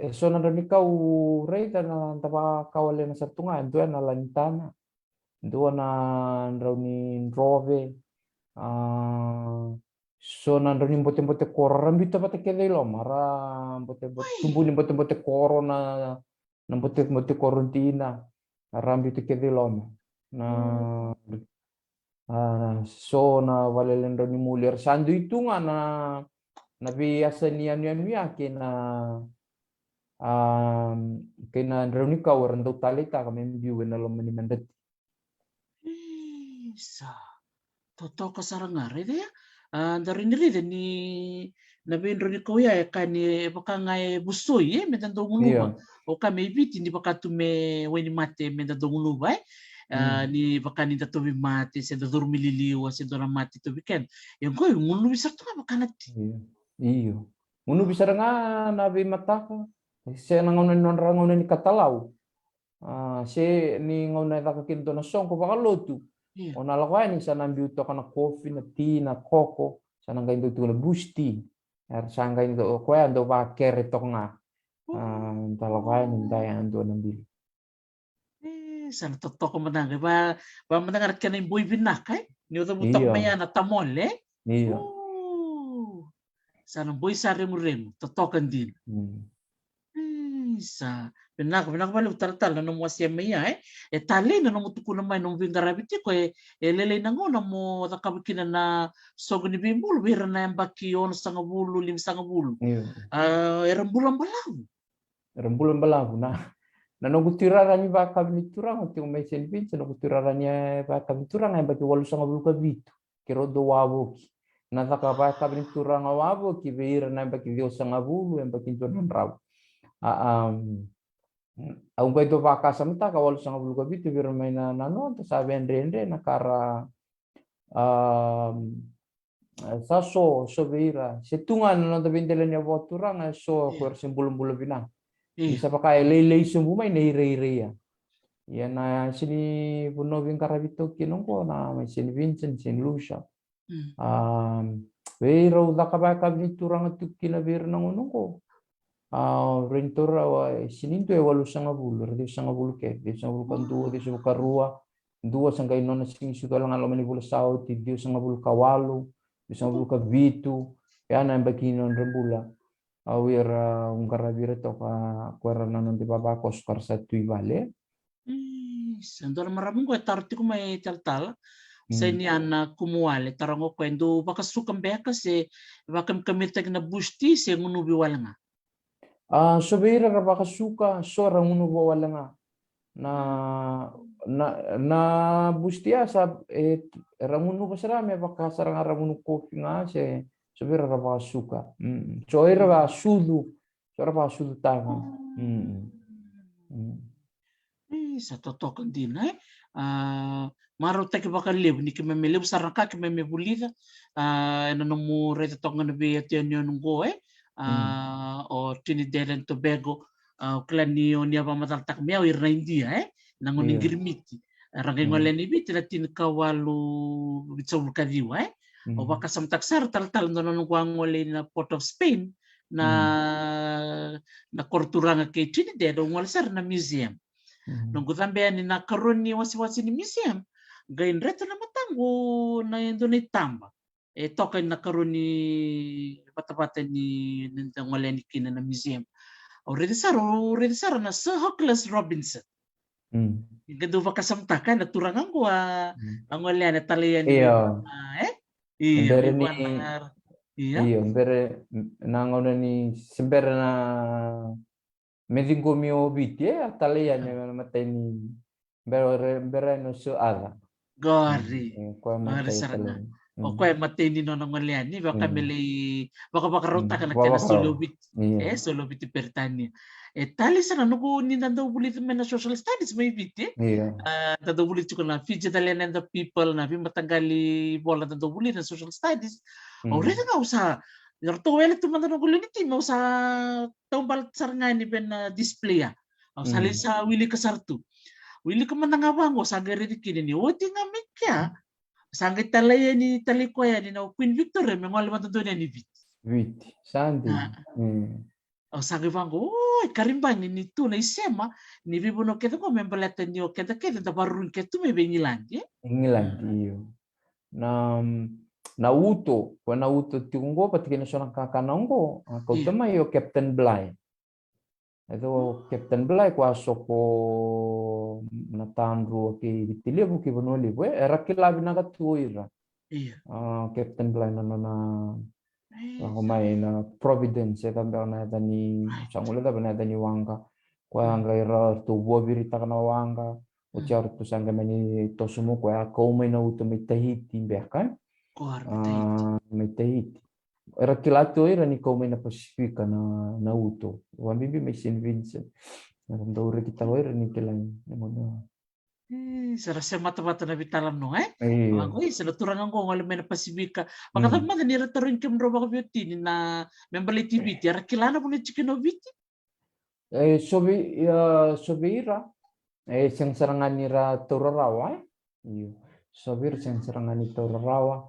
e so na drau ni kau raica na da vakawalena sara tu ga, e dua na lanitana, dua na drau ni drove, a, so na drau ni botebote koro, ra biuta vata kece i loma, ra botebote, tubu ni botebote koro, na, na botebote koro dina, ra biuta kece i loma. Na, a, so na valeledrau ni moli, era sa dui tu ga na, na veiyasa ni yanuyanu ya kei na, a, kei na drau ni kau era dau taleitaka me biu ena loma ni medrati. Isa. Totoka sara ga, raica ya. A, da rai ni raica ni na veidrau ni kau ya e ka ni e vaka ga e vosoi, e, me da dau gunuva. O ka mai Viti ni vaka tu me wainimate me da dau gunuva, e. A, ni vaka ni da tauvimate, se da curu mai liliwa, se dua na mate tauvi keda. E qo e gunuvi sara tu ga vaka na ti. Io. Gunuvi sara ga na veimataka, se na gauna ni nodra gauna ni katalau. A, se ni gauna e caka kina dua na soqo vakalotu. O na lako yani sa na biu toka na kofi, na ti, na koko, sa na qai dau tiko na busti. Era sa qai dau, koya dau vakere toka ga. A, da lako yani da yadua na bilo. E, sa na totoka mada ga, va, va mada ga na kena iboi vinaka, e? Ni o cavuta mai ya na tamole, e? Io. Sa na boi sa reguregu, totoka dina. Isa, vinaka, vinaka vakalevu talatala na nomu wasea mai ya, e. E talei na nomu tukuna mai, nomu veiqaravi tiko, e, e lailai na gauna mo cakava kina na soqo ni veibulu vei ira na yabaki onosagavulu, limasagavulu. Era bula balavu. Era bula balavu. Na, na noqu tuirara ni vakavi ni turaga, tiko mai Saint Vincent, noqu tuirara ni vakavi ni turaga, yabaki walusagavulu ka vitu. Keirau dau wavoki. Na caka vakavi ni turaga wavoki vei ira na yabaki ciwasagavulu, yabaki dua na drau. A, au qai dau vakasamataka walusagavulu ka vitu vei ira mai na, na noda sa vedredre na ka ra, sa so, so vei ira. Se tu ga na noda veidelaniyavu vakaturaga, e so ko era se bulabula vinaka. Ni sa vaka e lailai sobu mai na irairai ya. Ia na sega ni vanua veiqaravi toka kina oqo na mai Saint Vincent, Saint Lucia. Vei rau caka vakavi ni turaga tu kina vei ira na gauna oqo. A, reni taura wa, e sega ni dua e walusagavulu, era ciwasagavulu kece, ciwasagavulu ka dua, ciwasagavulu ka rua, dua sa qai nona sega ni sucu wale ga loma ni vula sa oti, ciwasagavulu ka walu, ciwasagavulu ka vitu, ya na yabaki ni nodra bula. Au ira, au qaravi ira toka, ko era na noda ivavakoso ka ra sa tu i vale. Isa, dua na marama qo e taro tiko mai talatala. Saini Ana Kumuwale, taro qo, ko e dau vakasuka beka se vakamikamiritaki na bush tea se gunuvi wale ga? A, so vei ira ra vakasuka, so ra gunuva wale ga. Na, na, na bush tea sa, e, ra gunuva sara me vaka sara ga ra gunu kofi ga se, so vei ira ra vakasuka. So ira vakasucu, so ra vakasucutaka. Isa, totoka dina, e. A, marautaki vakalevu ni keimami levu sara na ka keimami vulica, a, ena nomu raica toka ga na veiyanuyanu qo, e. A, o Trinidad and Tobago, a, o kila ni o ni a vakamacalataka me au ira na Idia, e. Na gauna ni qirimiti. Ra qai gole yani i Viti na tinikawalu vitusagavulu ka ciwa, e. Au vakasamataka sara talatala dua na noqu a gole ina Port of Spain, na, na koro turaga kei Trinidad, au gole sara na museum. Noqu cabe yani na karua ni wasewase ni museum, qai dreta na mataqu na e dua na itaba e toka ina karua ni vatavata ni, ni da gole yani kina na museum. Au raica sara, au raica sara na Sir Nicholas Rawlinson. Qai dau vakasamataka na turaga qo a, a gole yani, a talai yani, e? Io, bere ni, io, bere na gauna ni se bere na me ciqomi o Viti, e, a talai yani na matai ni bere, bere no Sir Arthur. Qori. Qori sara ga. O koya e matai ni nona gole yani, vaka me lai, vakavakarautaka na kena soli o Viti. E, soli o Viti Peritania. E talei sara noqu ni da dau vulica mai na social studies mai Viti. A, da dau vulica tiko na Fiji, Italian and the people, na veimataqali vola da dau vulica na social studies. Au raica ga au sa, ratou wele tu mada noqu lewe ni timi, au sa taubale sara ga yani vei na display ya. Au sa lai sa wilika sara tu. Wilika mada ga vaqo, sa qai raici kina ni oti ga mai kea, sa qai talai yani, talai koya yani na Queen Victoria me gole vakadodonu yani Viti. Viti, sa dina. Au sa qai vaqo, o, ikaribagi ni tu na isema ni veivanua kece qo me baleta ni o keda kece da vakaruru kece tu mai vei Igiladi, e? Igiladi, io. Na, na uto, ko na uto tiko qo, vata kei na so na kakana qo, a kauta mai o Captain Bligh. E dua o Captain Bligh, ko a soko na Tadrua kei Viti Levu kei Vanua Levu, e, era kila vinaka tu o ira. Io. A, Captain Bligh na nona lako mai na Providence, e cava beka na yaca ni, sa gole cava na yaca ni waqa. Koya qai ratou vuaviritaka na waqa. Oti ya ratou sa qai mani toso mai, koya a kau mai na uto mai Tahiti beka, e? Mai Tahiti. Era kila tu o ira ni kau mai na Pasifika na, na uto. Vakabibi mai Saint Vincent. Era dau rekitaka o ira ni kilai na gauna. E, sa ra semata vata na veitalanoa, e? Io. Vaqo, e, sa na turaga qo gole mai na Pasifika. Vakacava mada ni ra tarogi kemudrau vakaveitini na me baleti Viti, era kila na vanua e tiko kina o Viti? E, so vei, e, so vei ira, e, sega sara ga ni ra taura rawa, e? Io. So vei ira sega sara ga ni taura rawa.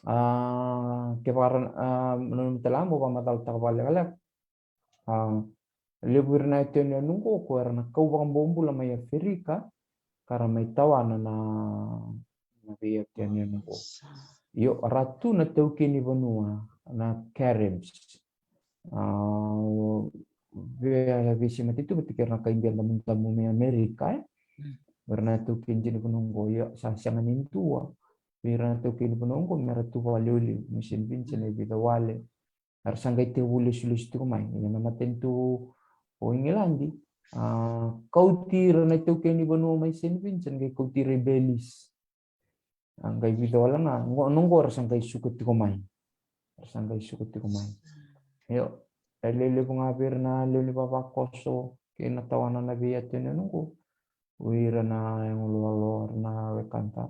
A, kevaka ra, a, na nomu tala mo vakamacalataka vakalekaleka. A, levu ira na iyatuyanuyanu qo, ko era na kau vakabobula mai Aferika, ka ra mai tawana na, na veiiyatuyanuyanu qo. Io, ra tu na taukei ni vanua. na Caribs. A, vei, veisemati tu vata kei ira na kai Idia damudamu mai Amerika, e. Mm. Era na taukei ni vanua oqo, ia sa sega ni dua vei ira na taukei ni vanua oqo me ra tu vakaliuliu mai Saint Vincent, e vica wale. Era sa qai tekivu lesulesu tiko mai. Ia na matanitu o Igiladi, a, kauti ira na itaukei ni vanua mai Saint Vincent, qai kauti ira i Belize. A, qai vica wale ga, qo, na qo era sa qai suka tiko mai. Era sa qai suka tiko mai. Io, e lewe levu ga vei ira na lewe ni vavakoso kei na tawana na veiyatu ena yanuyanu qo. O ira na yago loaloa, ira na wekada.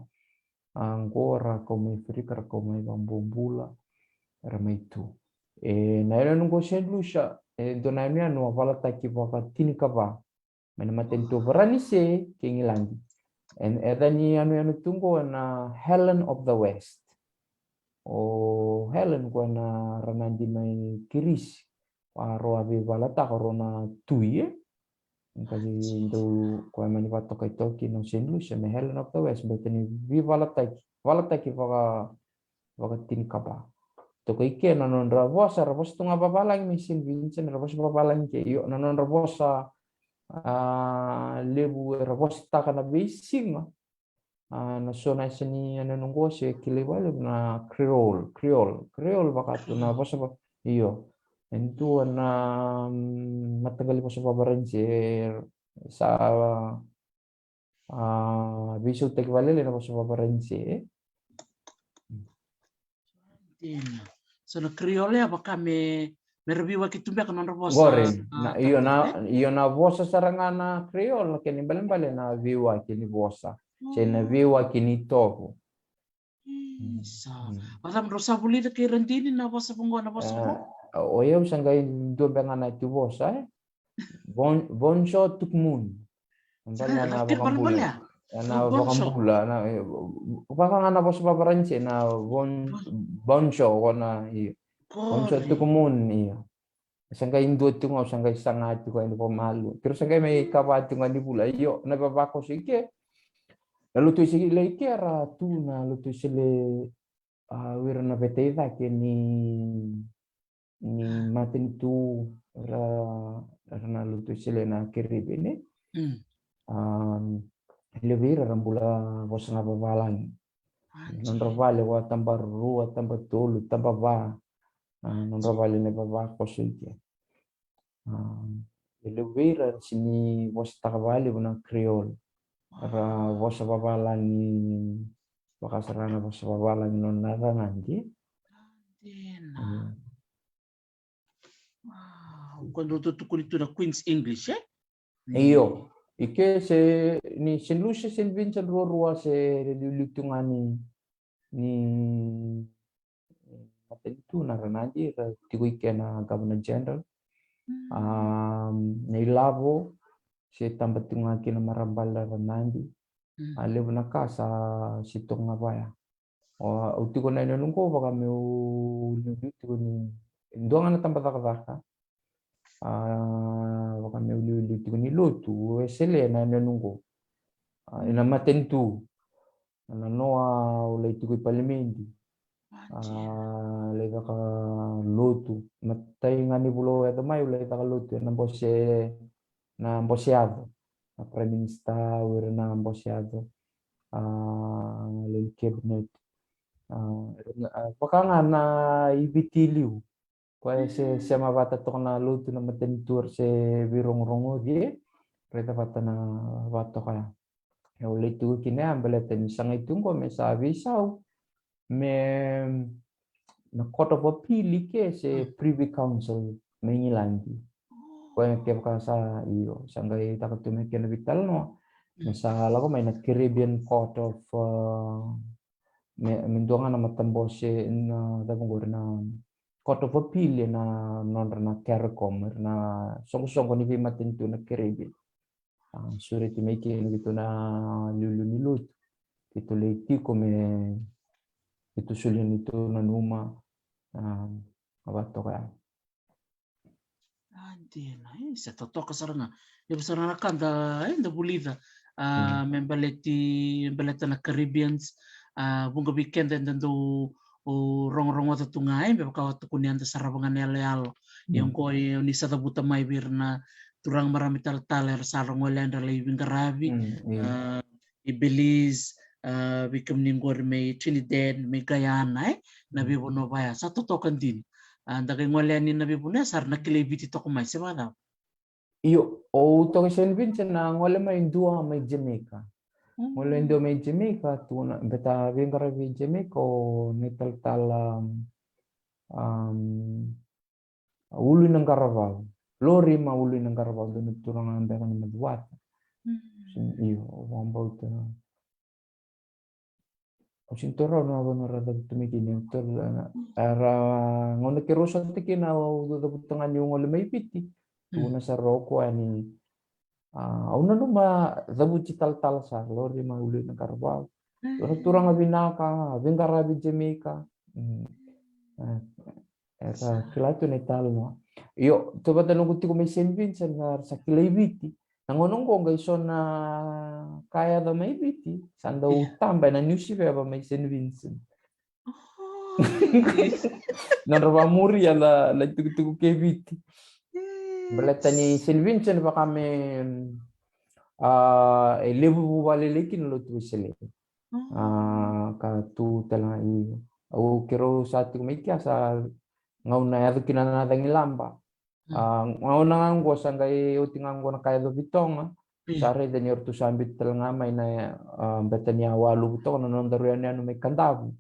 A, qo ra kau mai Afrika, ra kau mai vakabobula, era mai tu. E, na yanuyanu qo Saint Lucia, e dua na yanuyanu a valataki vakatinikava mai na matanitu o Varanise kei Igiladi. E, e yaca ni yanuyanu tu qo na Helen of the West. O Helen qo na ranadi mai Kirisi. A rau a veivalataka, rau na tui, e. Qai dau, koya mani vakatokai toka kina o Saint Lucia me Helen of the West, baleta ni veivalataki, valataki vaka, vakatinikava. Toka i ke na nodra vosa, ra vosa tu ga vavalagi mai Saint Vincent, ra vosa vavalagi ke, io, na nodra vosa, a, levu era vosataka na veisiga. A, na so na yasa ni yanuyanu qo se kilai vakalevu na Creole, Creole, Creole vaka tu na vosa va, io. E dua na, mm, mataqali vosa vavaranise, e, sa, a, veisautaki vakalailai na vosa vavaranise, e. Dina. So na Creole ya vaka me, me ra veiwaki tu beka na nodra vosa. Qori, a, na, io na, e, io na vosa sara ga na Creole, na kena ibalebale na veiwaki ni vosa. Se na veiwaki ni tovo. Isa. Mm. Vacava drau sa vulica kei Radini na vosa vaqo, na vosa vaqo? A, o yau sa qai dua beka ga na itivosa, e. Bon, bonjour, tout le monde. Sa, na, na, kena vakabula. Ena vakabula, na, e, vaka ga na vosa vavaranise, na bon, bonjour, na, io. Bonjour, tout le monde, io. Sa qai dua tiko ga, sa qai saga tiko yani vakamalua. Keirau sa qai mai kava tiko ga ni vula. Io, na vavakoso i ke. Na lotu Wesele i ke era tu na lotu Wesele, a, o ira na veta i cake ni, ni matanitu, ra, ra na lotu Wesele na Caribbean, e. Mm. A, levu vei ira ra bula vosa ga vavalagi. A, nodra vale wa taba rua, taba tolu, taba va. A, nodra vale na vavakoso i ke. A, e levu vei ira era sega ni vosataka vakalevu na Creole. Ra vosa vavalagi, vaka sara na vosa vavalagi nona ranadi. Dina. Mm. Wow, ko dou tukuni tu na Queen's English, e? Io. I ke se ni Saint Lucia, Saint Vincent, ruarua se liuliu tu ga ni, ni matanitu na ranadi, ra tiko i ke na Governor General. Mm. A, na ilavo se taba tu ga kina marama bale na ranadi. Mm. A, levu na ka sa se toka ga vaya. O, au tiko na yanuyanu qo vaka meu liuliu tiko ni dua ga na taba cakacaka. A, vaka meu liuliu tiko ni lotu Wesele na yanuyanu qo. A, ena matanitu. Na noa au lai tiko i palimedi. A, lai caka lotu. Matai ga ni vula au yaco mai au lai caka lotu ena bose, na bose yaco. Na Prime Minister, o ira na bose yaco. A, lai cabinet. A, a, vaka ga na i Viti liu. Koya se, mm, sema vata toka na lotu na matanitu, era se veirogorogoci, e. Raica vata na vatoka ya. Au lai tiko kina ya baleta ni sa qai tu qo me sa veisau me na Court of Appeal i ke se, mm, Privy Council mai Igiladi. Koya kevaka sa, io, sa qai taka tu me kena veitalanoa, mm, me sa lako mai na Caribbean Court of, uh, me, me dua ga na matabose, na cava qori, na Court of Appeal ena nodra na CARICOM, na soqosoqo ni veimatanitu na Caribbean. A, sureti mai kina keitou na liuliu ni lotu. Keitou lai tiko me keitou solia neitou nanuma, a, a vatoka ya. A, dina, e, sa totoka sara ga. Levu sara ga na ka da, e, da vulica. A, mm, me baleti, me baleta na Caribbeans. A, vuqa vei keda eda dau o rogorogoca tu ga, e, me vaka o tukuni, eda sarava ga na yaloyalo. Ia oqo, e, o ni sa cavuta mai vei ira na turaga marama italatala era sa rogo, e, era lai veiqaravi, a, i Belize, a, vei kemuni qori mai Trinidad, mai Guyana, e, na veivanua vaya, sa totoka dina. A, da qai gole yani na veivanua ya, sa ra na kilai Viti toka mai, se vakacava? Io, au toka i Saint Vincent, na gole mai dua mai Jamaica. Gole dua mai Jamaica, tu na, beta veiqaravi Jamaica o na italatala, um, Uluinaqaravau. Lorima Uluinaqaravau, dua na turaga beka ni Macuata. Io, au vakabauta. Au sega ni taura na vanua ra cavuta mai kina, era, gauna keirau sota kina, au cavuta ga niu gole mai Viti. Tukuna sara o koya ni, a, au nanuma cavuti talatala sara, Lorima Uluinaqaravau. Dua na turaga vinaka, veiqaravi Jamaica. E, era kila tu na italanoa. Io, tauvata noqu tiko mai Saint Vincent, era sa kilai Viti. Na gauna oqo qai so na ka yaco mai Viti, sa dau taba ena niusiveva mai Saint Vincent. Nodra vamuria na, na itukutuku kei Viti. Baleta ni Saint Vincent vaka me, a, e levu vuvale lei kina lotu Wesele. A, ka tu tale ga i, au keirau sa tiko mai kea sa gauna yaco kina na cagilaba. A, gauna ga oqo sa qai oti ga oqo na ka yaco Vitoga. Sa raica ni ratou sa biuta tale ga mai na, a, beta ni a waluvu toka na nodaru yanuyanu mai Kadavu.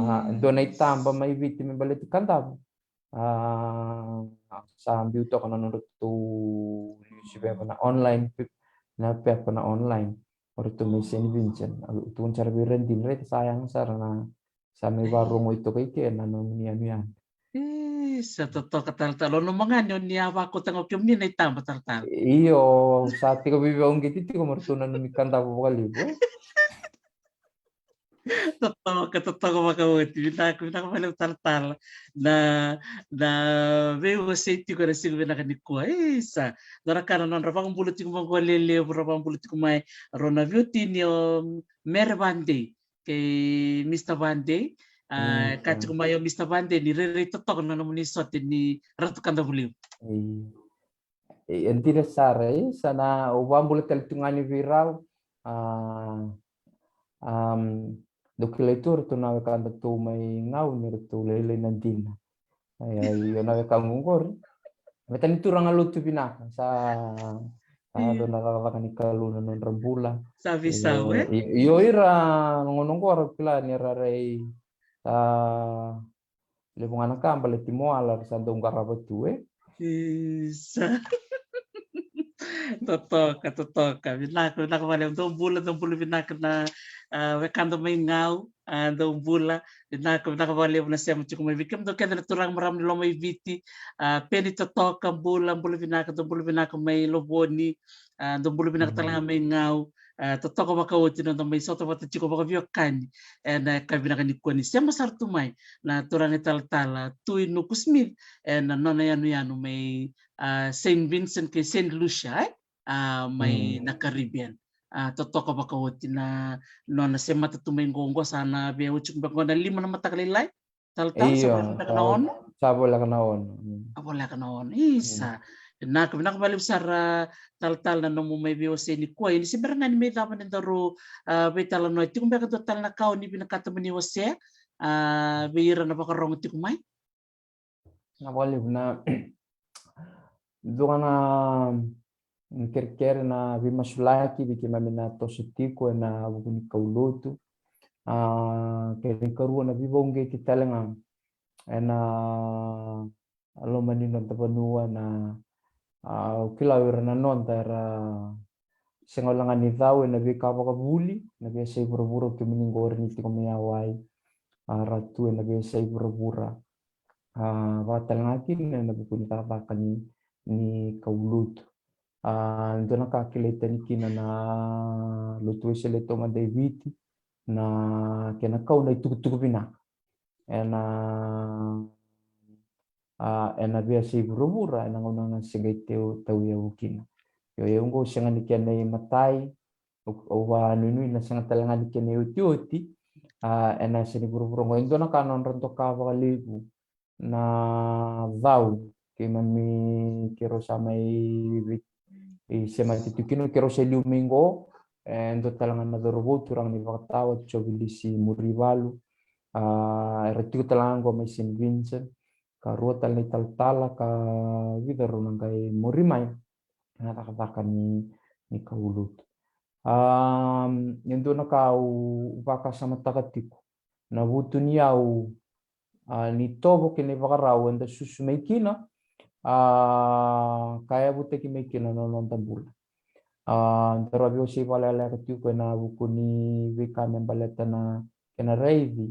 A, dua na itaba mai Viti me baleti Kadavu. A, sa biu toka na nodratou niusiveva na online, na pepa na online. O ratou mai Saint Vincent, au tukuna sara vei ira dina, raica sa yaga sara na, sa mai varogoi toka i ke na nomuni yanuyanu. Isa, totoka talatala. O nanuma ga ni o ni a vakauta ga o kemuni na itaba talatala. Io, sa tiko veivakauqeti tiko me ratou nanumi Kadavu vakalevu, e? Totoka, totoka vakaoti. Vinaka, vinaka vakalevu talatala na, na veiwasei tiko ena siga vinaka nikua. Isa, dua na ka na nodra vakabula tiko mai qo lelevu, ra vakabula tiko mai, rau na veiwatini o Mere Vadei kei Mister Vadei. A, ka tiko mai o Mister Vadei ni rairai totoka na nomuni sote ni Ratu Kadavulevu. E, e dina sara, e, sa na, au vakabula tale tu ga ni vei rau. A, am, dou kilai tu o ratou na wekadatou mai Gau ni ratou lailai na dina. Ai, ai, io na wekaqu qori. Me tani turaga lotu vinaka, sa, sa dua na cakacaka ni Kalou na nodra bula. Sa veisau, e? Io, ira na gauna qo ra kila ni ra rai, sa levu ga na ka baleti Moala, sa dau qarava tu, e? Isa. Totoka, totoka. Vinaka, vinaka valevu. Dou bula, dou bula vinaka na, a, wekada mai Gau. A, dou bula. Vinaka, vinaka valevu na sema tiko mai vei kemudou kece na turaga marama ni loma i Viti. A, Peni Totoka, bula, bula vinaka, dou bula vinaka mai Lovoni. A, dou bula vinaka tale ga mai Gau. A, totoka vakaoti na noda mai sota vata tiko vakaveiwekani ena yakavi vinaka nikua ni sema sara tu mai na turaga italatala Tui Nuku Smith ena nona yanuyanu mai, a, Saint Vincent kei Saint Lucia, e? A, mai na Caribbean. A, totoka vakaoti na nona semata tu mai qo, qo sa na via oti beka qo na lima na mataka lailai. Talatala, sa voleka na ono? Sa voleka na ono. Sa voleka na ono. Isa. Vinaka, vinaka valevu sara talatala na nomu mai veiwasei nikua. Ia ni se bera ga ni mai cava ni daru, a, veitalanoa, tiko beka dua tale na ka o ni vinakata mo ni wasea, a, vei ira na vakarogo tiko mai? Na valevu na dua ga na kerekere, na veimasulaki vei keimami na toso tiko ena vuku ni kaulotu. A, kena ikarua na veivakauqeti tale ga ena loma ni noda vanua, na, a, au kila o ira na noda era sega wale ga ni cau ena veika vakavuli, na veiyasai vuravura, o kemuni qori ni tiko mai Hawaii, a, ra tu ena veiyasai vuravura. A, vaka tale ga kina ena vuku ni cakacaka ni, ni kaulotu. A, dua na ka kilai tani kina na Lotu Wesele Taumada i Viti, na kena kau na itukutuku vinaka ena, a, ena veiyasai vuravura ena gauna ga se qai tau, tauyavu kina. Io, e oqo sega ni kena imatai, au, au vakanuinui na sega tale ga ni kena iotioti. A, ena yasa ni vuravura oqo, e dua na ka nodra doka vakalevu na cau, keimami, keirau sa mai vei, e, semati tu kina, keirau sa liu mai qo, e dua tale ga na cauravou, turaga ni Vakatawa, Jovilisi Murivalu, a, era tiko tale ga qo mai Saint Vincent, ka rua tale na italatala, ka vica rau na qai muri mai na cakacaka ni, ni kaulotu. A, e dua na ka au vakasamataka tiko, na vutuniyau, a, ni tovo kei na ivakarau eda susu mai kina, a, ka yavutaki mai kina na noda bula. A, daru a veiwasei vakalekaleka tiko ena vuku ni veika me baleta na kena raici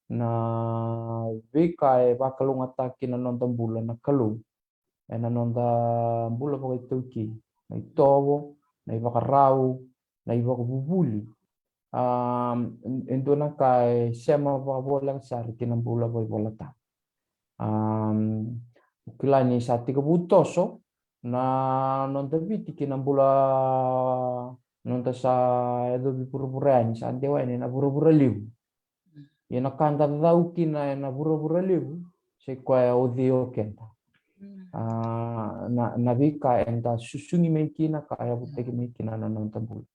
na veika e vakalougatataki na noda bula na Kalou ena noda bula vakaitaukei, na itovo, na ivakarau, na ivakavuvuli. A, e dua na ka e sema vakavoleka sara ki na bula vakaivolatabu. A, au kila ni sa tekivu toso na noda Viti ki na bula, noda sa yacovi vuravura yani, sa dewa yani na vuravura levu. Ia na ka da cau kina ena vuravura levu, sa i koya o cei o keda. A, na, na veika eda susugi mai kina, ka yavutaki mai kina na noda bula.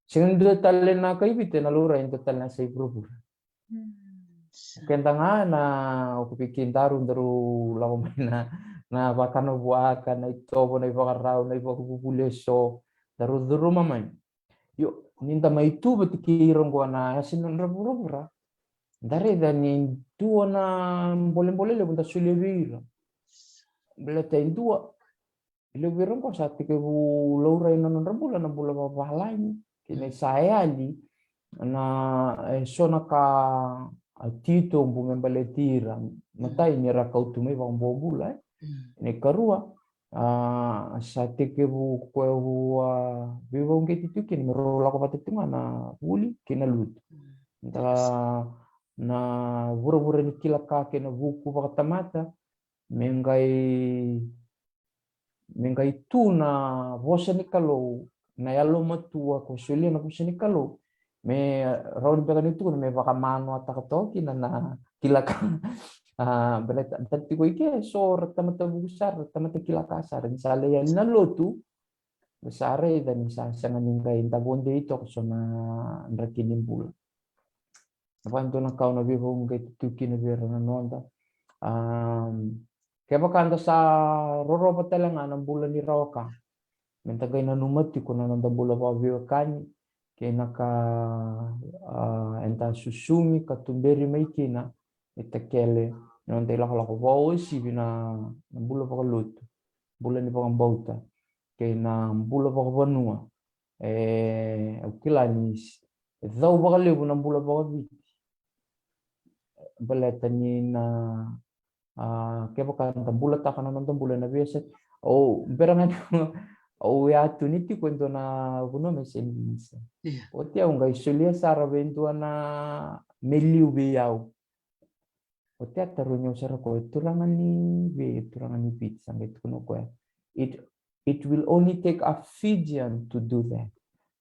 Sega ni dua tale na kai Viti ena laurai e dua tale na yasa i vuravura. Keda ga na, o koya vei kedaru, daru lako mai na, na vakana vuaka, na itovo, na ivakarau, na ivakavuvuli eso, daru curuma mai. Io, ni da mai tu vata kei ira oqo na yasa ni nodra vuravura, da raica ni dua na bolebole levu da solia vei ira. Baleta e dua, e levu vei ira oqo sa tekivu laurai na nodra bula, na bula vavalagi, kei na sa yali na, e, so na ka, a, titobu me baleti ira. Matai ni ra kau tu mai vakabobula, e. Na ikarua, a, sa tekivu koya vu, a, veivakauqeti tu kina me rau lako vata tu ga na vuli kei na lotu. Da, na vuravura ni kila ka kei na vuku vakatamata, me qai, me qai tu na vosa ni Kalou, na yalomatua ko solia na vosa ni Kalou. Me rawa ni beka ni tukuna me vakamanoataka toka kina na kila ka. A, baleta da tiko i ke, so ra tamata vuku sara, ra tamata kila ka sara. Ni sa lai yali na lotu, da sa raica ni sa sega ni qai davo dei toka so na draki ni bula. Na vakadua na ka au na veivakauqeti tu kina vei ira na noda. A, kevaka da sa rorova tale ga na bula ni rawa ka, me da qai nanuma tiko na noda bula vakaveiwekani, kei na ka, a, eda susugi ka tuberi mai kina, e takele na noda ilakolako vakauasivi na, na bula vakalotu, bula ni vakabauta, kei na bula vakavanua. E, au kila ni s-, e cau vakalevu na bula vakaviti. Baleta ni na, a, kevaka da bulataka na noda bula ena veiyasai. O, bera ga ni au yatuni tiko e dua na vanua me seni nisa. Oti au qai solia sara vei dua na me liu vei au. Oti a tarogi au sara koya, turaga ni vei, turaga ni Viti, sa qai tukuna o koya, it, it will only take a Fijian to do that.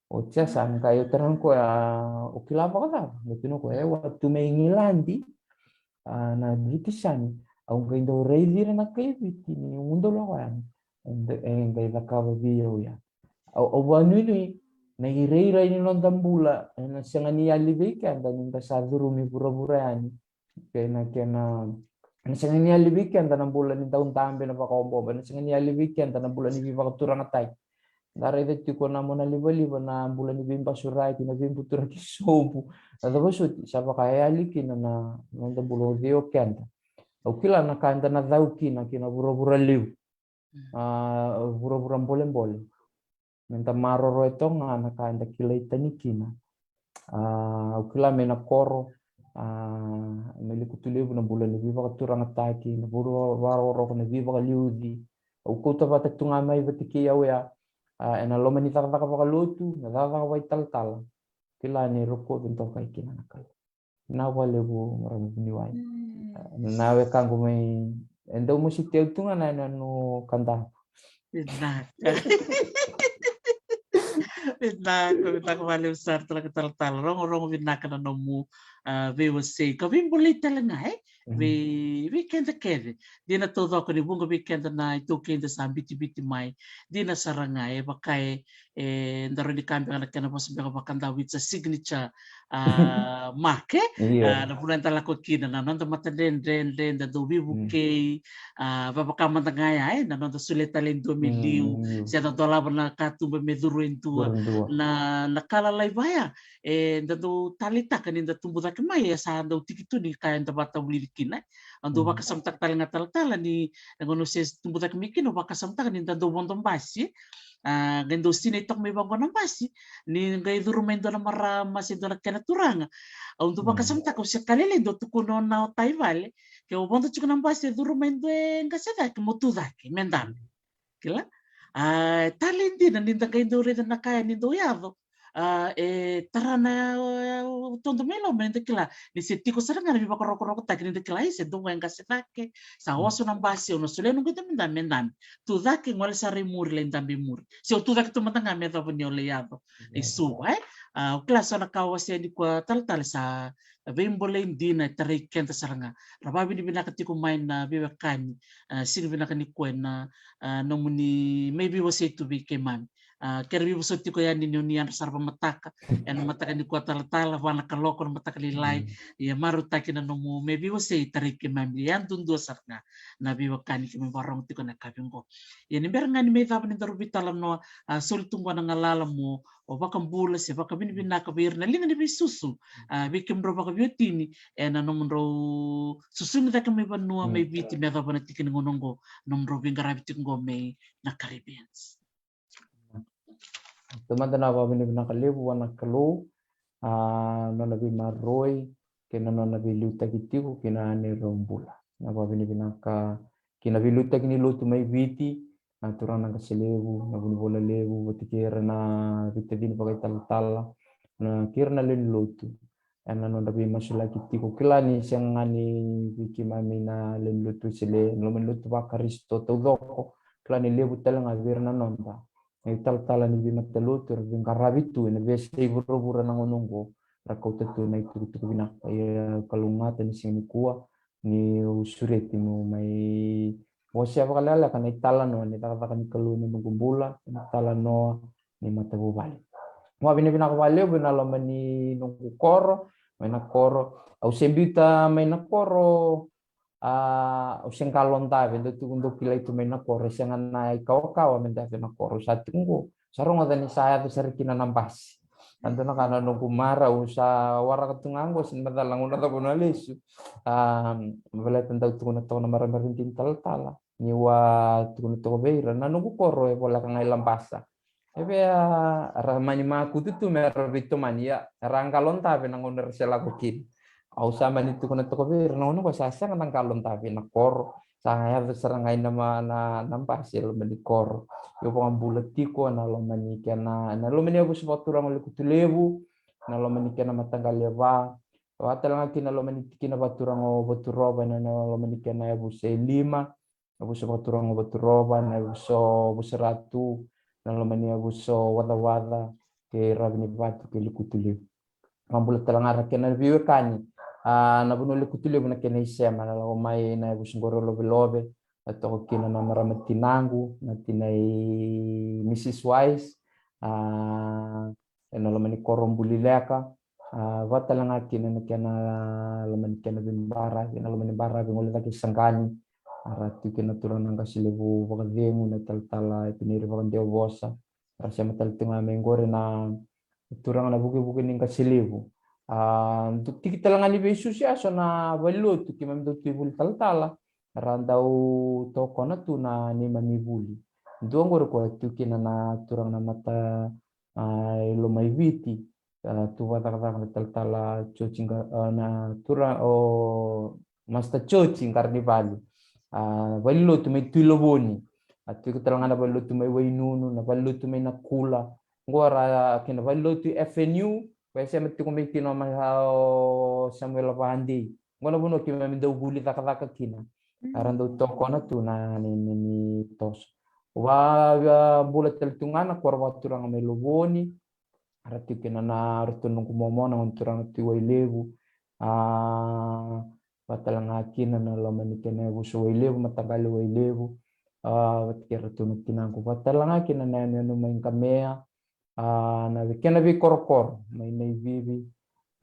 Oti a sa qai, au tarogi koya, o kila vakacava? Qai tukuna o koya, e, au a tu mai Igiladi, a, na Viti sani, au qai dau raici ira na kai Viti ni au dau lako yani. E qai cakava vei au ya. Au, au vakanuinui na irairai ni noda bula ena sega ni yali vei keda ni da sa curumi vuravura yani. Kei na kena, na sega ni yali vei keda na bula ni dau dabe na vakaoboba, na sega ni yali vei keda na bula ni veivakaturagataki. Da raica tiko na monalivaliva, na bula ni veibasuraki, na veibuturaki sobu. Na cava soti sa vakayali kina na noda bula o cei o keda. Au kila na ka eda na cau kina ki na vuravura levu. A, vuravura bolebole. Me da maroroya toka ga na ka eda kilai tani kina. A, au kila me na koro, a, me lekutu levu na bula ni veivakaturagataki, na vuru varokoroko, na veivakaliuci. Au kauta vata tu ga mai vata kei au ya, a, ena loma ni cakacaka vakalotu, na cakacaka vakaitalatala. Kila ni rokovi dokai kina na Kalou. Na vakalevu marama vuniwai. Na wekaqu mai, e dau mositi au tu ga na yanuyanu ka daku. Vinaka. Vinaka, vinaka vakalevu sara tale na talatala. Rogorogo vinaka na nomu, ah, veiwasei. Ka veibolei tale ga, e? Vei, vei keda kece. Dina taucoko ni vuqa vei keda na iTaukei da sa biuti mai. Dina sara ga, e vaka e, e, da rawa ni kaya beka na kena vosa beka vakadavu, it's a signature, ah, mark, e? Io. Ah, na vanua eda lako kina, na noda matadredredre, da dau veivukei, ah, vavaka mada ga ya, e, na noda solia tale e dua me liu, se da dolava na katuba me curu e dua. Curu e dua. Na, na ka lalai vaya, e, da dau taleitaka ni da tubu cake mai, e sa dau tiki tu ni ka eda vakatavulici kina, e. Au dau vakasamataka tale ga talatala ni, na gauna au se tubu cake mai kina, au vakasamataka ni da dau vodo basi, ah, qai dau sinai toka mai vaqo na basi, ni qai curu mai dua na marama se dua na kena turaga. Au dau vakasamataka, au se ka lailai dau tukuna o na o tai vale, ke o vodo tiko na basi e curu mai dua e qase cake, mo tu cake, me dabe. Kila? Ah, e talei dina ni da qai dau raica na ka ya ni dau yaco. Ah, e tara na, eh, todo mai loma ni da kila ni se tiko sara ga na veivakarokorokotaki ni da kila, ai, se dua e qase cake, sa oso na basi, au na solia noqu ita me dabe, me dabe. Tu cake, gole sara i muri, lai dabe i muri. Se au tu cake tu mada ga me yacova ni au lai yaco i Suva, e? Ah, au kila so na ka au wasea nikua talatala sa veibolei dina, e tarai keda sara ga. Ra vakavinavinaka tiko mai na veiwekani, ah, siga vinaka nikua ena, ah, nomuni mai veiwasei tu vei keimami. Ah, kera veivosoti tiko yani ni oni yadra sara vamataka ena mataka nikua talatala, va na kaloko na mataka lailai. Ia marautaki na nomu mai veiwasei, tarai keimami yadudua sara ga na veiwekani keimami vakarogo tiko na kavi qo. Ia ni bera ga ni mai cava ni daru veitalanoa, ah, soli tu qo na galala mo o vakabula se vakavinavinaka vei ira na liga ni veisusu, ah, vei kemudrau vakaviotini ena nomudrau susugi cake mai vanua, mai Viti, me yacova na tiki ni gauna qo, nomudrau veiqaravi tiko qo mai na Caribbeans. Taumada na vakavinavinaka levu vua na Kalou, ah, nona veimaroroi kei na nona veiliutaki tiko ki na neirau bula. Na vakavinavinaka ki na veiliutaki ni lotu mai Viti, na turaga na qase levu, na vunivola levu, vata kei ira na veitacini vakaitalatala, na kei ira na lewe ni lotu. Ena nodra veimasulaki tiko, kila ni sega ga ni vei keimami na lewe ni lotu Wesele, na loma ni lotu vaKarisito taucoko, kila ni levu tale ga vei ira na noda na italatala ni veimatalotu era veiqaravi tu ena veiyasai vuravura na gauna oqo, ra kauta tu na itukutuku vinaka. Ia kalougata ni siga nikua niu sureti meu mai wasea vakalekaleka na italanoa ni cakacaka ni Kalou ena noqu bula, na italanoa ni matavuvale. Vakavinavinaka vakalevu ena loma ni noqu koro, mai na koro. Au se biuta mai na koro, ah, au se qalo dave, dou tiko dou kilai tu mai na koro, e sega na ikawakawa me dave na koro, au sa tiko qo. Sa rogoca ni sa yaco sara kina na basi. Sa dua na ka na noqu marau, sa waraka tu ga qo se ni macala gauna cava au na lesu. Ah, baleta dau tukuna toka na marama dina talatala niu a tukuna toka vei ira, na noqu koro e voleka ga i Labasa. E vei, ah, ra mani makutu tu me ra veitomani, ia era qalo dave na gauna era se lako kina. Au sa mani tukuna toka vei ira, na gauna qo sa sega na qalo dave na koro, sa yaco sara ga i na ma-, na, na basi e loma ni koro. Io, vakabula tiko ena loma ni kena, ena loma ni yavusa vakaturaga o Lekutulevu, ena loma ni kena mataqali e va, vaka tale ga kina loma ni tikina vakaturaga o Vaturova, ena, ena loma ni kena yavusa e lima, yavusa vakaturaga o Vaturova, na yavusa o Vusaratu, na loma ni yavusa o Wacawaca, kei Ravinivatu, kei Lekutulevu. Vakabula tale ga na kena veiwekani, ah, na vanua o Lekutulevu, na kena isema, na lako mai na yavusa qori o Lovelove, na toka kina na marama tinaqu, na tina i Mrs Wise, ah, ena loma ni koro o Bulileka, ah, vaka tale ga kina na kena loma ni kena veibaravi, na loma ni baravi gole cake i Saqani, ah, ra tu kina na turaga na qase levu vakacegu, na talatala e Piniri Vakadewavosa, ra sema tale tu ga mai qori na turaga na vukevuke ni qase levu. Ah, dau tiki tale ga ni veisusu eso na valenilotu keimami dau tu i vuli talatala, ra dau tokona tu na neimami vuli. Dua qori koya tu kina na turaga na mata, ah, i Lomaiviti, ah, tu vakacakacaka na talatala George Ga-, ah, na tura o Master George Qaranivalu. Ah, valenilotu mai Tui Lovoni. Ah, tu iko tale ga na valenilotu mai Wainunu, na valenilotu mai Nakula. Qo ra kina valenilotu F N U, koya e sema tiko mai kina o ma-, o Samuela Vadei. Qo na vanua keimami dau vuli cakacaka kina. Era dau tokona tu na neimami toso. Au vakabula tale tu ga na koro vakaturaga mai Lovoni, Era tiko kina na ratou noqu momo na gone turaga tiko Wailevu. A, vatalega kina na loma ni kena yavusa Wailevu, mataqali Wailevu. A, vata kei ratou na tinaqu. Vatalega kina na yanuyanu mai Qamea. A, na vei kena veikorokoro mai Naivivi,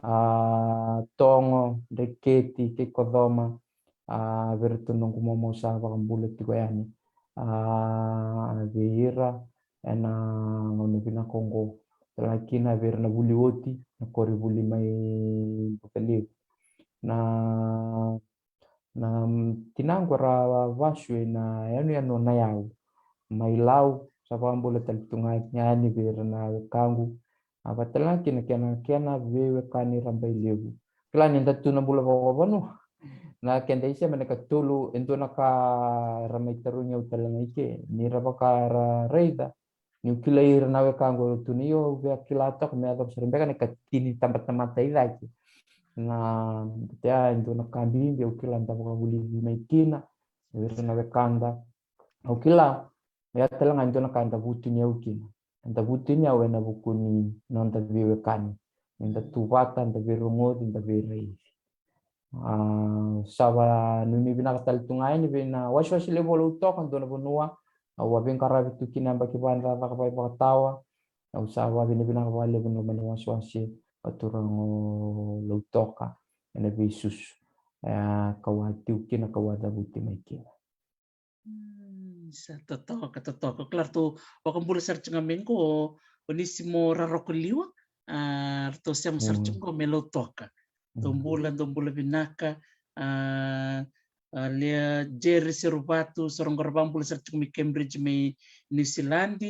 a, Togo, Dreketi kei Kocoma. A, vei iratou noqu momo sa vakabula tiko yani. A, vei ira ena gauna vinaka oqo, tale ga kina vei ira na vuli oti, na koronivuli mai Butalevu. Na na, mm, tinaqu era vasu ena yanuyanu o Nayau mai Lau. Sa vakabula tale tu ga yani vei ira na wekaqu. A, vatalega kina kena, kena veiwekani Rabailevu. Kila ni da tu na bula vakavanua. Na keda isema na ikatolu, e dua na ka era mai tarogi au tale ga i ke, ni ra vaka ra raica niu kilai ira na wekaqu, au tukuna, io, au via kila toka me yacova sara beka na ikatini tabatamata i cake. Na, tea, e dua na ka bibi au kila da vakavulici mai kina, o ira na wekada. Au kila, ia tale ga e dua na ka da vutuniyau kina. Da vutuniyau ena vuku ni noda veiwekani. Ni da tu vata, da veirogoci, da veiraici. A, sa vakanuinui vinaka tale tu ga yani vei na wasewase levu o Lautoka, dua na vanua au a veiqaravi tu kina yabaki va na cakacaka vakaivakatawa. Au sa vakavinavinaka vakalevu ena loma ni wasewase, a, turaga o Lautoka, ena veisusu, e, kau a tiko kina, kau a cavuti mai kina. Mm, sa totoka, totoka. Kila ratou vakabula sara tiko ga mai qo o Nisimo Rarokoliwa, a, ratou sema sara tiko qo mai Lautoka. Dou bula, dou bula vinaka. A, a, Lea Jerry Seruvatu, sa ra qo ra vakabula sara tiko mai Cambridge mai New Zealand.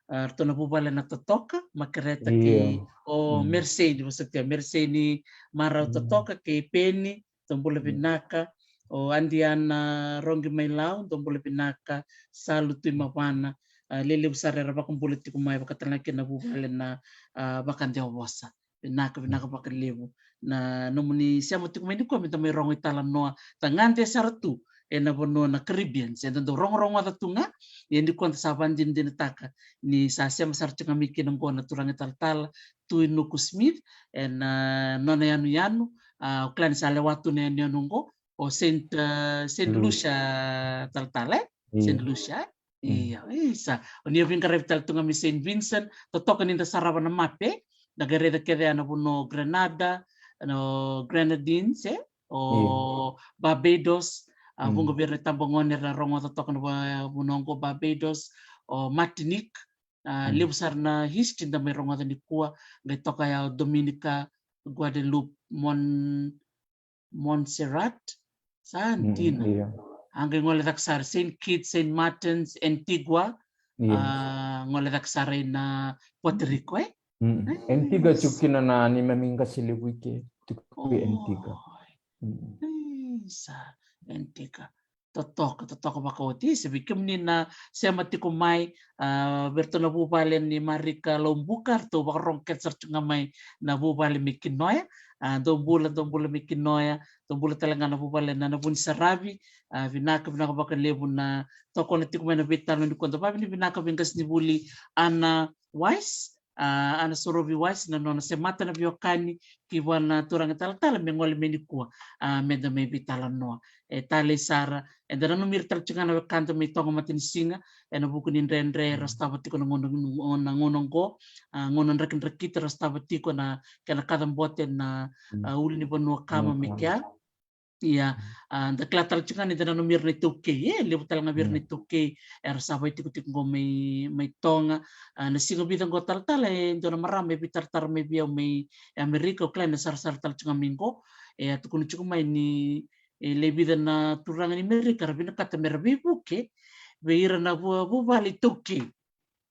A, ratou na vuvale na Totoka, Makereta kei o Mersei, ni vosa tia Mersei ni marau Totoka, kei Peni, dou bula vinaka. O Andiana Rogi mai Lau, dou bula vinaka. Salu Tui Mavana, a, lelevu sara era vakabula tiko mai, vakatale ga kina na vuvale na, a, Vakadewa Vosa. Vinaka, vinaka vakalevu na nomuni sema tiko mai nikua me da mai rogo italanoa tagade sara tu ena vanua na Caribbean. Se da dau rogorogoca tu ga, ia nikua da sa vakadinadinataka ni sa sema sara tiko ga mai kina qo na turaga italatala Tui Nuku Smith ena, a, nona yanuyanu. A, au kila ni sa lewa tu na yanuyanu qo o Saint, a, Saint Lucia talatala, e? Saint Lucia, e? Io, isa. O ni a veiqaravi tale tu ga mai Saint Vincent, totoka ni da sarava na mape, da qai raica kece ya na vanua o Grenada, o Grenadines, e? O Barbados, a, vuqa vei ira na itabagone era rogoca toka na va-, vanua qo Barbados, o Martinique, a, levu sara na history da mai rogoca nikua, qai toka ya o Dominica, Guadeloupe, Mon-, Montserrat, sa dina. A qai gole cake sara Saint Kitts, Saint Martins, Antigua, a, gole cake sara ina Puerto Rico, e? Antigua tiko kina na neimami qase levu i ke, tiko i Antigua. Isa, Antigua. Totoka, totoka vakaoti. Se vei kemuni na sema tiko mai, a, vei ratou na vuvale ni Marika Laubuka, ratou vakarogo kece sara tiko ga mai na vuvale mai Kinoya. A, dou bula, dou bula mai Kinoya, dou bula tale ga na vuvale na, na Vunisaravi. A, vinaka, vinaka vakalevu na tokona tiko mai na veitalanoa nikua. Da vakavinavinaka vei qasenivuli Ana Wise, a, Ana Sorovi Wise, na nona semata na veiwekani ki vua na turaga talatala me gole mai nikua, a, me da mai veitalanoa. E talei sara, eda nanumi ira tale tiko ga na wekada mai Toga Matanisiga ena vuku ni dredre era sotava tiko na gauna, na gauna oqo, a, gauna drakidrakita era sotava tiko na kena kacabote na, a, ulunivanua kama mai kea. Ia, a, da kila tale tiko ga ni da nanumi ira na iTaukei, e levu tale ga vei ira na iTaukei era sa vakaitikotiko qo mai, mai Toga. A, na siga vica qo talatala, e dua na marama e veitaratara mai vei au mai Amerika, au kila ni na sarasara tale tiko ga mai qo. E a tukuna tiko mai ni, e, lai vica na turaga ni Amerika era vinakata mera veivuke vei ira na vu-, vuvale iTaukei.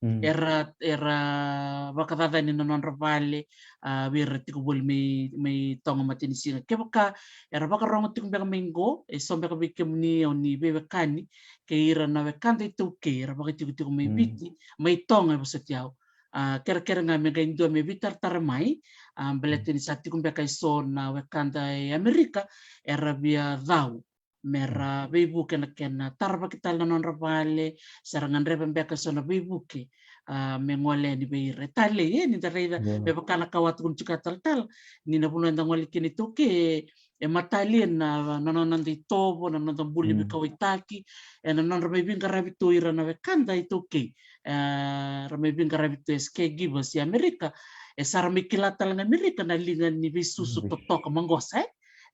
Era, era vakacacani na nodra vale, a, vei ira tiko voli mai, mai Toga Matanisiga. Kevaka era vakarogo tiko beka mai qo, e so beka vei kemuni o ni veiwekani kei ira na wekada iTaukei era vakaitikotiko mai Viti, mai Toga, e vosoti au. A, kerekere ga me qai dua me veitaratara mai, a, baleta ni sa tiko beka e so na wekada e Amerika era via cau mera veivuke na kena taravaki tale na nodra vale, se ra gadreva beka e so na veivuke, a, me gole yani vei ira. E talei, e, ni da raica, yeah, me vaka na ka au a tukuna tiko, a talatala, ni na vanua eda gole kina iTaukei, e, e matalia na, na, na noda itovo, na noda bula ni, mm, veikauwaitaki, e, na nodra mai veiqaravi tu ira na wekada iTaukei, e, ra mai veiqaravi tu as caregivers i Amerika, e sa ra mai kila tale ga Amerika na liga ni veisusu, mm, totoka maqosa, e?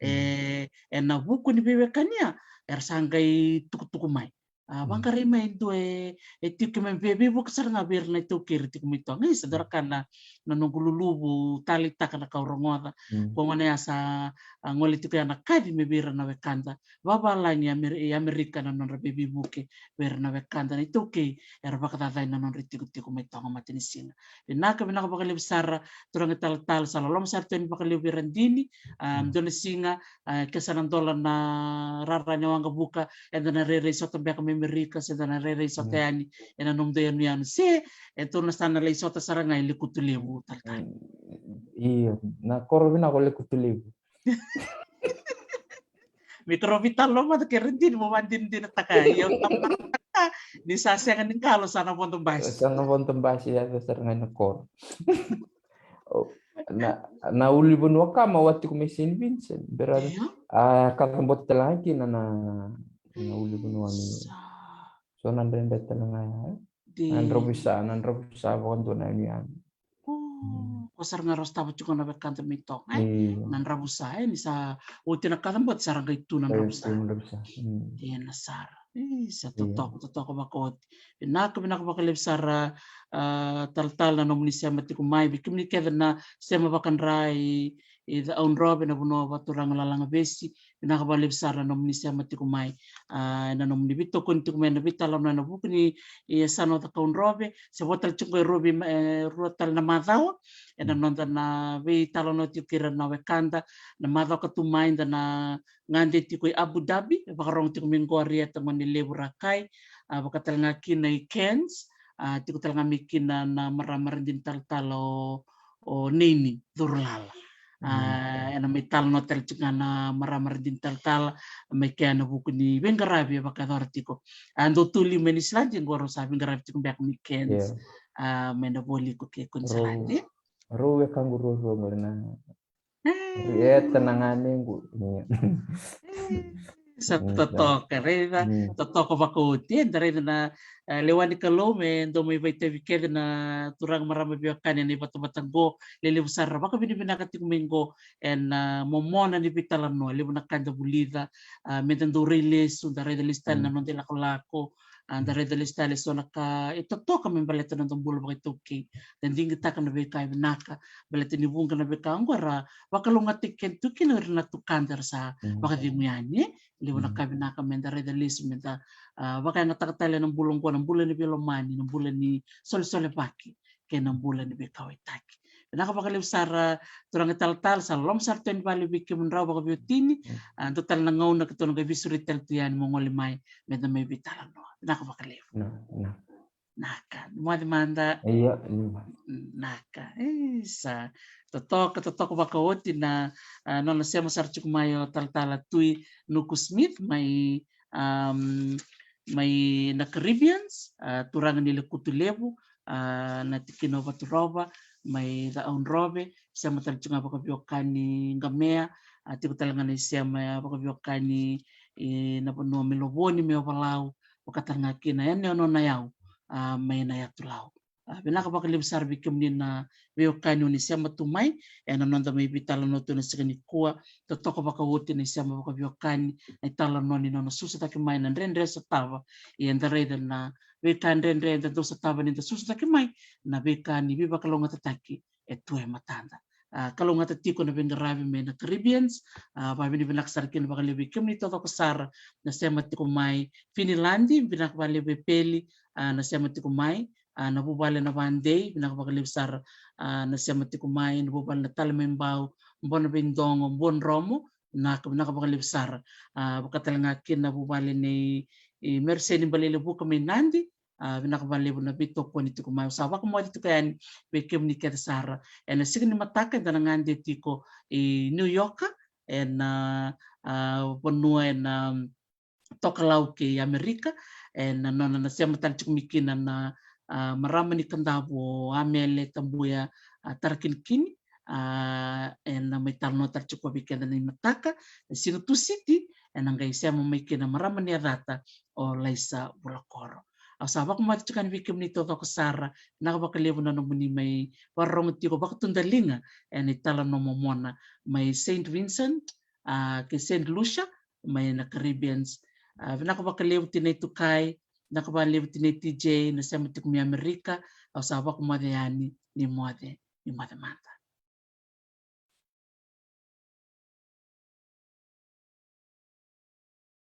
Mm. E, e na vuku ni veiwekani, era sa qai tukutuku mai. A, mm, vaqarai mai e dua e, e tiko mai, vei, veivuke sara ga vei ira na iTaukei era tiko mai Toga. Isa, dua na ka na, na noqu luluvu taleitaka na ka au rogoca. Mm. Ko gona ya sa, a, gole tiko ya na kaci mai vei ira na wekada vavalagi i Amer-, i Amerika na nodra veiveivuke vei ira na wekada na iTaukei era vakacacai na nodra itikotiko mai Toga Matanisiga. Vinaka, vinaka vakalevu sara, turaga talatala, sa loloma sara tu yani vakalevu vei Radini, a, mm, dua na siga, a, ke sa na dola na rara ni waqavuka, eda na rairai sota beka mai Amerika, se da na rairai sota, mm, yani ena nomudou yanuyanu, se, e, tou na sa na lai sota sara ga e Lekutulevu, talatala. Mm, io, na koro vinaka o Lekutulevu. Me keirau veitalanoa mada kei Radini mo vakadinadinataka, ia au tamata ni sa sega ni qalo, sa na vodo basi. Sa na vodo basi, yaco sara ga na koro. O, na, na ulunivanua kama au a tiko mai Saint Vincent, bera, io, a, kacabote tale ga kina na, na, na ulunivanua ni. Sa. So na dredre tale ga ya, e? Di. Na dravusa, na dravusa vakadua na yanuyanu. O, mm, ko sara ga rau sotava tiko na wekada mai Toga, e? Io. Na dravusa, e, ni sa oti na kacabote sa ra qai tu na, e, dravusa. Tu na dravusa. Mm. Dina sara. Isa, io, totoka, totoka vakaoti. Vinaka, vinaka vakalevu sara, a, talatala, na nomuni sema tiko mai, vei kemuni kece na sema vakadra i, i Cakaudrove, na vanua vakaturaga o Lalagavesi, vinaka vakalevu sara na nomuni sema tiko mai. A, ena nomuni veitokoni tiko mai ena veitalanoa ena vuku ni, e, yasana o Cakaudrove, se vo tale tiko e rua vei ma-, e, rua tale na macawa, ena, mm, noda na veitalanoa tiko kei ira na wekada, na macawa ka tu mai da na gade tiko i Abu Dhabi, e vakarogo tiko mai qo o Arieta Gonelevu Rakai, a, vaka tale ga kina i Cairns, a, tiko tale ga mai kina na marama radini talatala o, o Neini Curulala. A, mm, ena mai talanoa tale tiko ga na marama radini talatala mai kea ena vuku ni veiqaravi e vakayacora tiko. A, dou tu li mai Niusiladi, qo rau sa veiqaravi tiko beka mai Cairns. Yeah. A, mai na Vualiku kei Queensland. Rau, rau wekaqu ruarua qori na, e, Arieta na ganequ. Ia. E, sa, mm, totoka, raica, mm, totoka vakaoti, e, da raica na, e, lewa ni Kalou me dau mai vakaitavi kece na turaga, marama veiwekani ena ivatavata qo, lelevu sara ra vakavinavinaka tiko mai qo, ena, a, momona ni veitalanoa, levu na ka eda vulica, a, meda dau rai lesu, da raica lesu tale na, mm, noda ilakolako, a, da, mm, raica lesu tale eso na ka e totoka me baleta na noda bula vakaitaukei. Da digitaka na veika e vinaka, baleta ni vuqa na veika oqo era vakalougatataki keda tu kina o ira na tukada era sa, mm, vakacegu yani, e? Levu na, mm, ka vinaka meda raica lesu, meda, a, vakayagataka tale na bula oqo, na bula ni veilomani, na bula ni solesolevaki kei na bula ni veikauwaitaki. Vinaka vakalevu sara, turaga talatala, sa loloma sara tu yani vakalevu vei kemudrau vakaveiwatini. Mm. A, dua tale na gauna keitou na qai veisureti tale tu yani mo gole mai, meda mai veitalanoa. Vinaka vakalevu. Na, na. Naka, moce mada. Ia, ia. Naka, e, sa totoka, totoka vakaoti na, a, nona sema sara tiko mai o talatala Tui Nuku Smith mai, am, mai na Caribbeans, a, turaga ni Lekutulevu, a, na tikina o Vaturova, mai Cakaudrove, sema tale tiko ga vakaveiwekani Qamea, a, tiko tale ga na isema vakaveiwekani, e, na vanua mai Lovoni, mai Ovalau, vaka tale ga kina yani o nona yau, a, mai Nayatulau. A, vinaka vakalevu sara vei kemuni na veiwekani oni sema tu mai ena noda mai veitalanoa tu ena siga nikua. Totoka vakaoti na isema vakaveiwekani, na italanoa ni nona susu cake mai na dredre e sotava. Ia eda raica na veika dredre eda dau sotava ni da susu cake mai, na veika ni veivakalougatataki e tu e matada. A, kalougata tiko na veiqaravi mai na Caribbeans. A, vakavinavinaka sara kina vakalevu vei kemuni taucoko sara na sema tiko mai Finiladi, vinaka vakalevu e Peli, a, na sema tiko mai, a, na vuvale na Vadei, vinaka vakalevu sara, a, na sema tiko mai, na vuvale na Talemaibau, Bonaveidogo, Buadromo, vinaka, vinaka vakalevu sara. A, vaka tale ga kina na vuvale nei, i Meriseni Balelevuka mai Nadi, a, vinaka vakalevu na veitokoni tiko mai. Au sa vakamoce tiko yani vei kemuni kece sara. Ena siga ni mataka eda na gade tiko i New York, ena, a, vanua ena, tokalau kei Amerika, ena nona na sema tale tiko mai kina na a, marama ni Kadavu o Amele Tabuya, a, Tarakinikini, a, ena mai talanoa tale tiko vei keda na imataka, e siga Tusiti, ena qai sema mai kina marama ni Yacata o Laisa Vulakoro. Au sa vakamoce tiko yani vei kemuni taucoko sara, vinaka vakalevu na nomuni mai vakarorogo tiko vakatudaliga ena italanoa momona mai Saint Vincent, a, kei Saint Lucia, mai na Caribbeans. A, vinaka vakalevu Tinai Tukai, vinaka vakalevu Tinai T J, na sema tiko mai Amerika, au sa vakamoce yani, ni moce, ni moce mada.